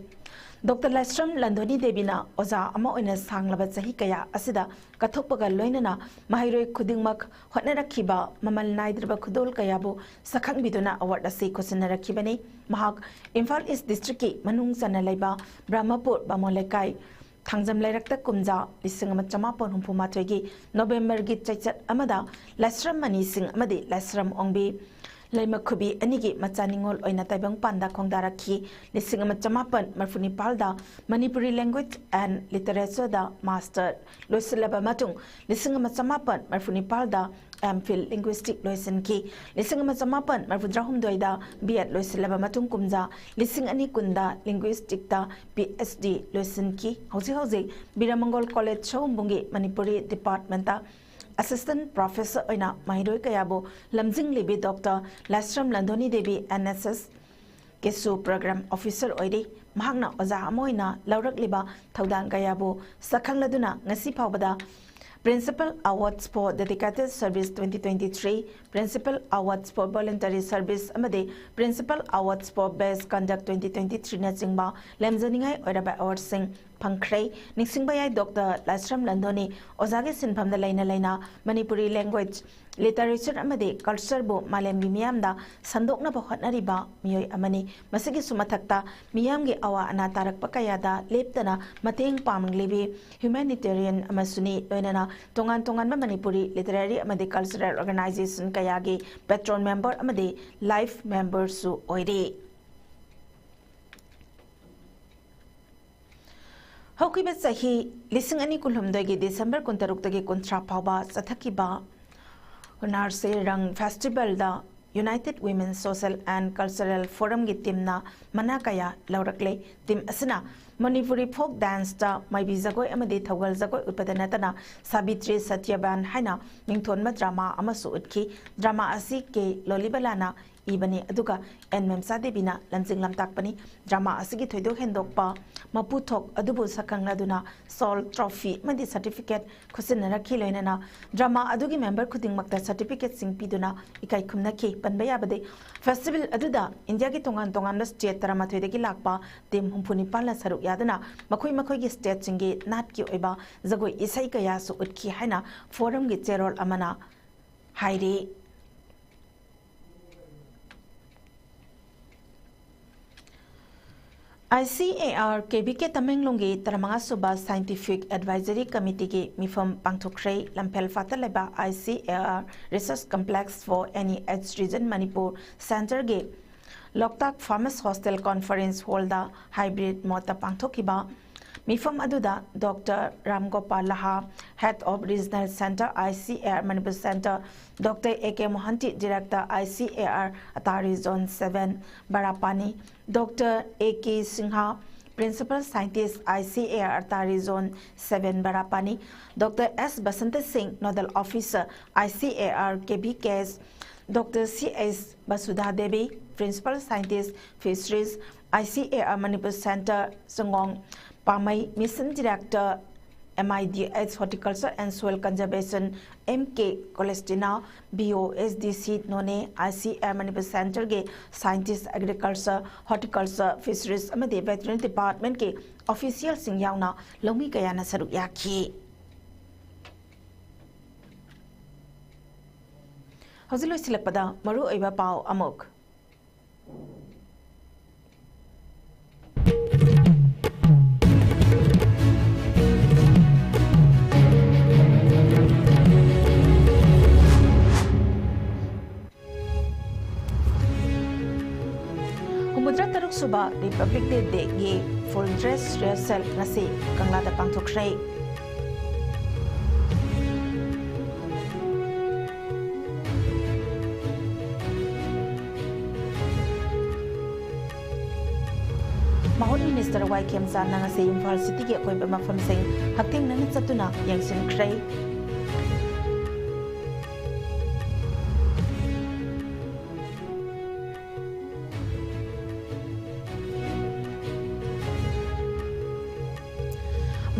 ꯗꯣꯛꯇꯔ ꯂꯥꯏꯁ꯭ꯔꯝ ꯂꯟꯗꯣꯅꯤ ꯗꯦꯕꯤꯅ ꯑꯣꯖꯥ ꯑꯃ ꯑꯣꯏꯅ ꯁꯥꯡꯂꯕ ꯆꯍꯤ ꯀꯌꯥ ꯑꯁꯤꯗ ꯀꯠꯊꯣꯛꯄꯒ ꯂꯣꯏꯅꯅ ꯃꯍꯩꯔꯣꯏ ꯈꯨꯗꯤꯡꯃꯛ ꯍꯣꯠꯅꯔꯛꯈꯤꯕ ꯃꯃꯜ ꯅꯥꯏꯗ꯭ꯔꯕ ꯈꯨꯗꯣꯜ ꯀꯌꯥꯕꯨ ꯁꯛꯈꯪꯕꯤꯗꯨꯅ ꯑꯦꯋꯥꯔꯗ ꯑꯁꯤ ꯈꯨꯠꯁꯤꯟꯅꯔꯛꯈꯤꯕꯅꯤ꯫ ꯃꯍꯥꯛ ꯏꯝꯐꯥꯜ ꯏꯁ ꯗꯤꯁꯇ꯭ꯔꯤꯛꯀꯤ ꯃꯅꯨꯡ ꯆꯟꯅ ꯂꯩꯕ ꯕ꯭ꯔꯍꯃꯄꯨꯔ ꯕꯥꯃꯣꯟ ꯂꯩꯀꯥꯏ, ꯊꯥꯡꯖꯝ ꯂꯩꯔꯛꯇ ꯀꯨꯝꯖꯥ ꯂꯤꯁꯤꯡ ꯑꯃ ꯆꯃꯥꯄꯟ ꯍꯨꯝꯐꯨ ꯃꯥꯊꯣꯏꯒꯤ ꯅꯣꯕꯦꯝꯕꯔꯒꯤ ꯆꯩꯆꯠ ꯑꯃꯗ ꯂꯥꯏꯁ꯭ꯔꯝ ꯃꯅꯤ ꯁꯤꯡ ꯑꯃꯗꯤ ꯂꯥꯏꯁ꯭ꯔꯝ ꯑꯣꯡꯕꯤ ꯂꯩꯃꯈꯨꯕꯤ ꯑꯅꯤꯒꯤ ꯃꯆꯥ ꯅꯤꯉꯣꯜ ꯑꯣꯏꯅ ꯇꯥꯏꯕꯪꯄꯥꯟꯗ ꯈꯣꯡꯗꯥꯔꯛꯈꯤ꯫ ꯂꯤꯁꯤꯡ ꯑꯃ ꯆꯃꯥꯄꯟ ꯃꯔꯤꯐꯨ ꯅꯤꯄꯥꯜꯗ Manipuri Language and Literatureꯗ ꯃꯥꯁꯇꯔ ꯂꯣꯏꯁꯤꯜꯂꯕ ꯃꯇꯨꯡ, ꯂꯤꯁꯤꯡ ꯑꯃ ꯆꯃꯥꯄꯟ ꯃꯔꯤꯐꯨ ꯅꯤꯄꯥꯜꯗ ꯑꯦꯝ ꯐꯤꯜ ꯂꯤꯡꯒ꯭ꯋꯤꯁꯇꯤꯛ ꯂꯣꯏꯁꯤꯟꯈꯤ꯫ ꯂꯤꯁꯤꯡ ꯑꯃ ꯆꯃꯥꯄꯟ ꯃꯔꯤꯐꯨꯇꯔꯥꯍꯨꯝꯗꯣꯏꯗ ꯕꯤ ꯑꯦꯗ ꯂꯣꯏꯁꯤꯜꯂꯕ ꯃꯇꯨꯡ, ꯀꯨꯝꯖꯥ ꯂꯤꯁꯤꯡ ꯑꯅꯤ ꯀꯨꯟꯗ ꯂꯤꯡꯒ꯭ꯋꯤꯁꯇꯤꯛꯇ ꯄꯤ ꯑꯩꯆ ꯗꯤ ꯂꯣꯏꯁꯤꯟꯈꯤ꯫ ꯍꯧꯖꯤꯛ ꯍꯧꯖꯤꯛ ꯕꯤꯔꯃꯪꯒꯣꯜ ꯀꯣꯂꯦꯖ ꯁꯑꯣꯝꯕꯨꯡꯒꯤ ꯃꯅꯤꯄꯨꯔꯤ ꯗꯤꯄꯥꯔꯠꯃꯦꯟꯠꯇ ꯑꯦꯁꯤꯁꯇꯦꯟꯠ ꯄ꯭ꯔꯣꯐꯦꯁꯔ ꯑꯣꯏꯅ ꯃꯍꯩꯔꯣꯏ ꯀꯌꯥꯕꯨ ꯂꯝꯖꯤꯡꯂꯤꯕꯤ ꯗꯣꯛꯇꯔ ꯂꯥꯏꯁ꯭ꯔꯝ ꯂꯟꯗꯣꯅꯤ ꯗꯦꯕꯤ ꯑꯦꯟ ꯑꯦꯁ ꯑꯦꯁ ꯀꯤꯁꯨ ꯄ꯭ꯔꯣꯒ꯭ꯔꯥꯝ ꯑꯣꯐꯤꯁꯔ ꯑꯣꯏꯔꯤ꯫ ꯃꯍꯥꯛꯅ ꯑꯣꯖꯥ ꯑꯃ ꯑꯣꯏꯅ ꯂꯧꯔꯛꯂꯤꯕ ꯊꯧꯗꯥꯡ ꯀꯌꯥꯕꯨ ꯁꯛꯈꯪꯂꯗꯨꯅ ꯉꯁꯤ ꯐꯥꯎꯕꯗ Principal Awards for Dedicated Service twenty twenty-three, Principal Awards for Voluntary Service ꯑꯃꯗꯤ Principal Awards for Best Conduct twenty twenty-threeꯅꯆꯤꯡꯕ ꯂꯦꯝꯖꯅꯤꯡꯉꯥꯏ ꯑꯣꯏꯔꯕ ꯑꯦꯋꯥꯔꯗꯁꯤꯡ ꯐꯪꯈ꯭ꯔꯦ꯫ ꯅꯤꯡꯁꯤꯡꯕ ꯌꯥꯏ, ꯗꯣꯛꯇꯔ ꯂꯥꯏꯁ꯭ꯔꯝ ꯂꯟꯗꯣꯅꯤ ꯑꯣꯖꯥꯒꯤ ꯁꯤꯟꯐꯝꯗ ꯂꯩꯅ ꯂꯩꯅ ꯃꯅꯤꯄꯨꯔꯤ ꯂꯦꯡꯒ꯭ꯋꯦꯖ, ꯂꯤꯇꯔꯦꯆꯔ ꯑꯃꯗꯤ ꯀꯜꯆꯔꯕꯨ ꯃꯥꯂꯦꯝꯒꯤ ꯃꯤꯌꯥꯝꯗ ꯁꯟꯗꯣꯛꯅꯕ ꯍꯣꯠꯅꯔꯤꯕ ꯃꯤꯑꯣꯏ ꯑꯃꯅꯤ꯫ ꯃꯁꯤꯒꯤꯁꯨ ꯃꯊꯛꯇ ꯃꯤꯌꯥꯝꯒꯤ ꯑꯋꯥ ꯑꯅꯥ ꯇꯥꯔꯛꯄ ꯀꯌꯥꯗ ꯂꯦꯞꯇꯅ ꯃꯇꯦꯡ ꯄꯥꯡꯂꯤꯕꯤ ꯍ꯭ꯌꯨꯃꯦꯅꯤꯇꯦꯔꯤꯌꯟ ꯑꯃꯁꯨꯅꯤ꯫ ꯂꯣꯏꯅꯅ ꯇꯣꯉꯥꯟ ꯇꯣꯉꯥꯟꯕ ꯃꯅꯤꯄꯨꯔꯤ ꯂꯤꯇꯔꯦꯔꯤ ꯑꯃꯗꯤ ꯀꯜꯆꯔꯦꯜ ꯑꯣꯔꯒꯅꯥꯏꯖꯦꯁꯟ ꯀꯌꯥꯒꯤ ꯄꯦꯇ꯭ꯔꯣꯟ ꯃꯦꯝꯕꯔ ꯑꯃꯗꯤ ꯂꯥꯏꯐ ꯃꯦꯝꯕꯔꯁꯨ ꯑꯣꯏꯔꯤ꯫ ꯍꯧꯈꯤꯕ ꯆꯍꯤ ꯂꯤꯁꯤꯡ ꯑꯅꯤ ꯀꯨꯟꯍꯨꯝꯗꯣꯏꯒꯤ ꯗꯤꯁꯦꯝꯕꯔ ꯀꯨꯟꯇꯔꯨꯛꯇꯒꯤ ꯀꯨꯟꯊ꯭ꯔꯥ ꯐꯥꯎꯕ ꯆꯠꯊꯈꯤꯕ ꯍꯨꯅꯥꯔ ꯁꯦ ꯔꯪ ꯐꯦꯁꯇꯤꯚꯦꯜꯗ United Women Social and Cultural Forumꯒꯤ ꯇꯤꯝꯅ ꯃꯅꯥ ꯀꯌꯥ ꯂꯧꯔꯛꯂꯦ꯫ ꯇꯤꯝ ꯑꯁꯤꯅ ꯃꯅꯤꯄꯨꯔꯤ ꯐꯣꯛ ꯗꯥꯟꯁꯇ ꯃꯥꯏꯕꯤ ꯖꯒꯣꯏ ꯑꯃꯗꯤ ꯊꯧꯒꯜ ꯖꯒꯣꯏ ꯎꯠꯄꯗ ꯅꯠꯇꯅ ꯁꯥꯕꯤꯇ꯭ꯔꯤ ꯁꯇ꯭ꯌꯕꯥꯟ ꯍꯥꯏꯅ ꯃꯤꯡꯊꯣꯟꯕ ꯗ꯭ꯔꯃꯥ ꯑꯃꯁꯨ ꯎꯠꯈꯤ꯫ ꯗ꯭ꯔꯃꯥ ꯑꯁꯤ ꯀꯦ ꯂꯣꯂꯤꯕꯂꯥꯅ ꯏꯕꯅꯤ, ꯑꯗꯨꯒ ꯑꯦꯟ ꯃꯦꯝꯆꯥ ꯗꯦꯕꯤꯅ ꯂꯝꯖꯤꯡ ꯂꯝꯇꯥꯛꯄꯅꯤ꯫ ꯗ꯭ꯔꯃꯥ ꯑꯁꯤꯒꯤ ꯊꯣꯏꯗꯣꯛ ꯍꯦꯟꯗꯣꯛꯄ ꯃꯄꯨꯊꯣꯛ ꯑꯗꯨꯕꯨ ꯁꯛꯈꯪꯅꯗꯨꯅ ꯁꯣꯜ, ꯇ꯭ꯔꯣꯐꯤ ꯑꯃꯗꯤ ꯁꯔꯇꯤꯐꯤꯀꯦꯠ ꯈꯨꯠꯁꯤꯟꯅꯔꯛꯈꯤ꯫ ꯂꯣꯏꯅꯅ ꯗ꯭ꯔꯃꯥ ꯑꯗꯨꯒꯤ ꯃꯦꯝꯕꯔ ꯈꯨꯗꯤꯡꯃꯛꯇ ꯁꯔꯇꯤꯐꯤꯀꯦꯠꯁꯤꯡ ꯄꯤꯗꯨꯅ ꯏꯀꯥꯏ ꯈꯨꯝꯅꯈꯤ꯫ ꯄꯟꯕ ꯌꯥꯕꯗꯤ, ꯐꯦꯁꯇꯤꯚꯦꯜ ꯑꯗꯨꯗ ꯏꯟꯗꯤꯌꯥꯒꯤ ꯇꯣꯉꯥꯟ ꯇꯣꯉꯥꯟꯕ ꯁ꯭ꯇꯦꯠ ꯇꯔꯥꯃꯥꯊꯣꯏꯗꯒꯤ ꯂꯥꯛꯄ ꯇꯤꯝ ꯍꯨꯝꯐꯨ ꯅꯤꯄꯥꯜꯅ ꯁꯔꯨꯛ ꯌꯥꯗꯨꯅ ꯃꯈꯣꯏ ꯃꯈꯣꯏꯒꯤ ꯁ꯭ꯇꯦꯠꯁꯤꯡꯒꯤ ꯅꯥꯠꯀꯤ ꯑꯣꯏꯕ ꯖꯒꯣꯏ ꯏꯁꯩ ꯀꯌꯥꯁꯨ ꯎꯠꯈꯤ ꯍꯥꯏꯅ ꯐꯣꯔꯝꯒꯤ ꯆꯦꯔꯣꯜ ꯑꯃꯅ ꯍꯥꯏꯔꯤ꯫ ICAR KVK ꯇꯃꯦꯡꯂꯣꯡꯒꯤ ꯇꯔꯥꯃꯉꯥ ꯁꯨꯕ Scientific Advisory Committeeꯒꯤ ꯃꯤꯐꯝ ꯄꯥꯡꯊꯣꯛꯈ꯭ꯔꯦ꯫ ꯂꯝꯐꯦꯜ ꯐꯥꯠꯇ ꯂꯩꯕ ICAR Research Complex for NEH Region Manipur Centreꯒꯤ Loktak Farmers Hostel Conference Hallꯗ hybrid modeꯇ ꯄꯥꯡꯊꯣꯛꯈꯤꯕ ꯃꯤꯐꯝ ꯑꯗꯨꯗ Doctor ꯔꯥꯝꯒꯣꯄꯥꯜ ꯂꯍꯥ, Head of Regional Centre, ICAR Manipur Centre, Doctor A K Mohanty, Director, ICAR Attari Zone seven Barapani, Doctor A K Singha, Principal Scientist, ICAR Attari Zone seven Barapani, Doctor S Basanta Singh, Nodal Officer, ICAR KVKS, Doctor C S Basudha Devi, Principal Scientist, Fisheries, ICAR Manipur Centre, Sangong Pamei, Mission Director, MIDH Horticulture and Soil Conservation, M K Colestina, BOSDC Noney, ICAR Manipur Centreꯒꯤ Scientist, Agriculture, Horticulture, Fisheries ꯑꯃꯗꯤ Veterinary Departmentꯀꯤ officialꯁꯤꯡ ꯌꯥꯎꯅ ꯂꯧꯃꯤ ꯀꯌꯥꯅ ꯁꯔꯨꯛ ꯌꯥꯈꯤ꯫ ꯍꯧꯖꯤꯛ ꯂꯣꯏꯁꯤꯜꯂꯛꯄꯗ ꯃꯔꯨꯑꯣꯏꯕ ꯄꯥꯎ ꯑꯃꯨꯛ꯫ ꯍꯨꯝꯐꯨꯇꯔꯥ ꯇꯔꯨꯛ ꯕ Republic Day ꯗꯦꯒꯤ full dress rehearsal ꯉꯁꯤ ꯀꯪꯂꯥꯗ ꯄꯥꯡꯊꯣꯛꯈ꯭ꯔꯦ꯫ ꯃꯍꯨꯠ ꯃꯤꯅꯤꯁꯇꯔ ꯋꯥꯏ ꯈꯦꯝꯆꯥꯟꯅ ꯉꯁꯤ ꯏꯝꯐꯥꯜ ꯁꯤꯇꯤꯒꯤ ꯑꯀꯣꯏꯕ ꯃꯐꯝꯁꯤꯡ ꯍꯛꯊꯦꯡꯅꯅ ꯆꯠꯇꯨꯅ ꯌꯦꯡꯁꯤꯟꯈ꯭ꯔꯦ꯫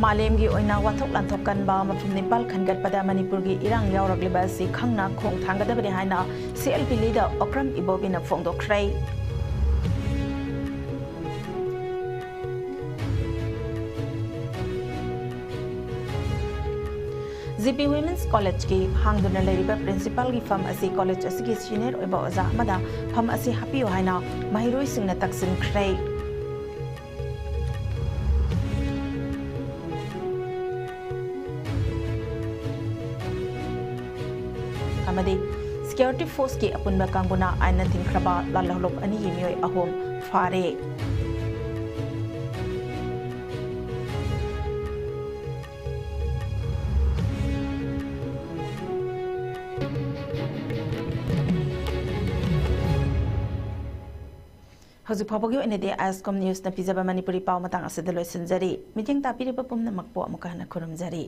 ꯃꯥꯂꯦꯝꯒꯤ ꯑꯣꯏꯅ ꯋꯥꯊꯣꯛ ꯂꯥꯟꯊꯣꯛ ꯀꯟꯕ ꯃꯐꯝ ꯅꯤꯄꯥꯜ ꯈꯟꯒꯠꯄꯗ ꯃꯅꯤꯄꯨꯔꯒꯤ ꯏꯔꯥꯡ ꯌꯥꯎꯔꯛꯂꯤꯕ ꯑꯁꯤ ꯈꯪꯅ ꯈꯣꯡ ꯊꯥꯡꯒꯗꯕꯅꯤ ꯍꯥꯏꯅ C L P leader Okram ꯏꯕꯣꯕꯤꯅ ꯐꯣꯡꯗꯣꯛꯈ꯭ꯔꯦ꯫ G P Women's College ꯀꯤ ꯍꯥꯡꯗꯨꯅ ꯂꯩꯔꯤꯕ principal ꯒꯤ ꯐꯝ ꯑꯁꯤ college ꯑꯁꯤꯒꯤ senior ꯑꯣꯏꯕ ꯑꯣꯖꯥ ꯑꯃꯗ ꯐꯝ ꯑꯁꯤ ꯍꯥꯞꯄꯤꯌꯨ ꯍꯥꯏꯅ ꯃꯍꯩꯔꯣꯏꯁꯤꯡꯅ ꯇꯛꯁꯤꯟꯈ꯭ꯔꯦ꯫ ꯑꯃꯗꯤ security force ꯀꯤ ꯑꯄꯨꯟꯕ ꯀꯥꯡꯕꯨꯅ ꯑꯥꯏꯟꯅ ꯊꯤꯡꯈ꯭ꯔꯕ ꯂꯥꯜꯍꯧꯂꯨꯞ ꯑꯅꯤꯒꯤ ꯃꯤꯑꯣꯏ ꯑꯍꯨꯝ ꯐꯥꯔꯦ꯫ ꯍꯧꯖꯤꯛ ꯐꯥꯎꯕꯒꯤ ꯑꯣꯏꯅꯗꯤ ISCOM News ꯅ ꯄꯤꯖꯕ ꯃꯅꯤꯄꯨꯔꯤ ꯄꯥꯎ ꯃꯇꯥꯡ ꯑꯁꯤꯗ ꯂꯣꯏꯁꯤꯟꯖꯔꯤ꯫ ꯃꯤꯠꯌꯦꯡ ꯇꯥꯕꯤꯔꯤꯕ ꯄꯨꯝꯅꯃꯛꯄꯨ ꯑꯃꯨꯛꯀ ꯍꯟꯅ ꯈꯨꯔꯨꯝꯖꯔꯤ꯫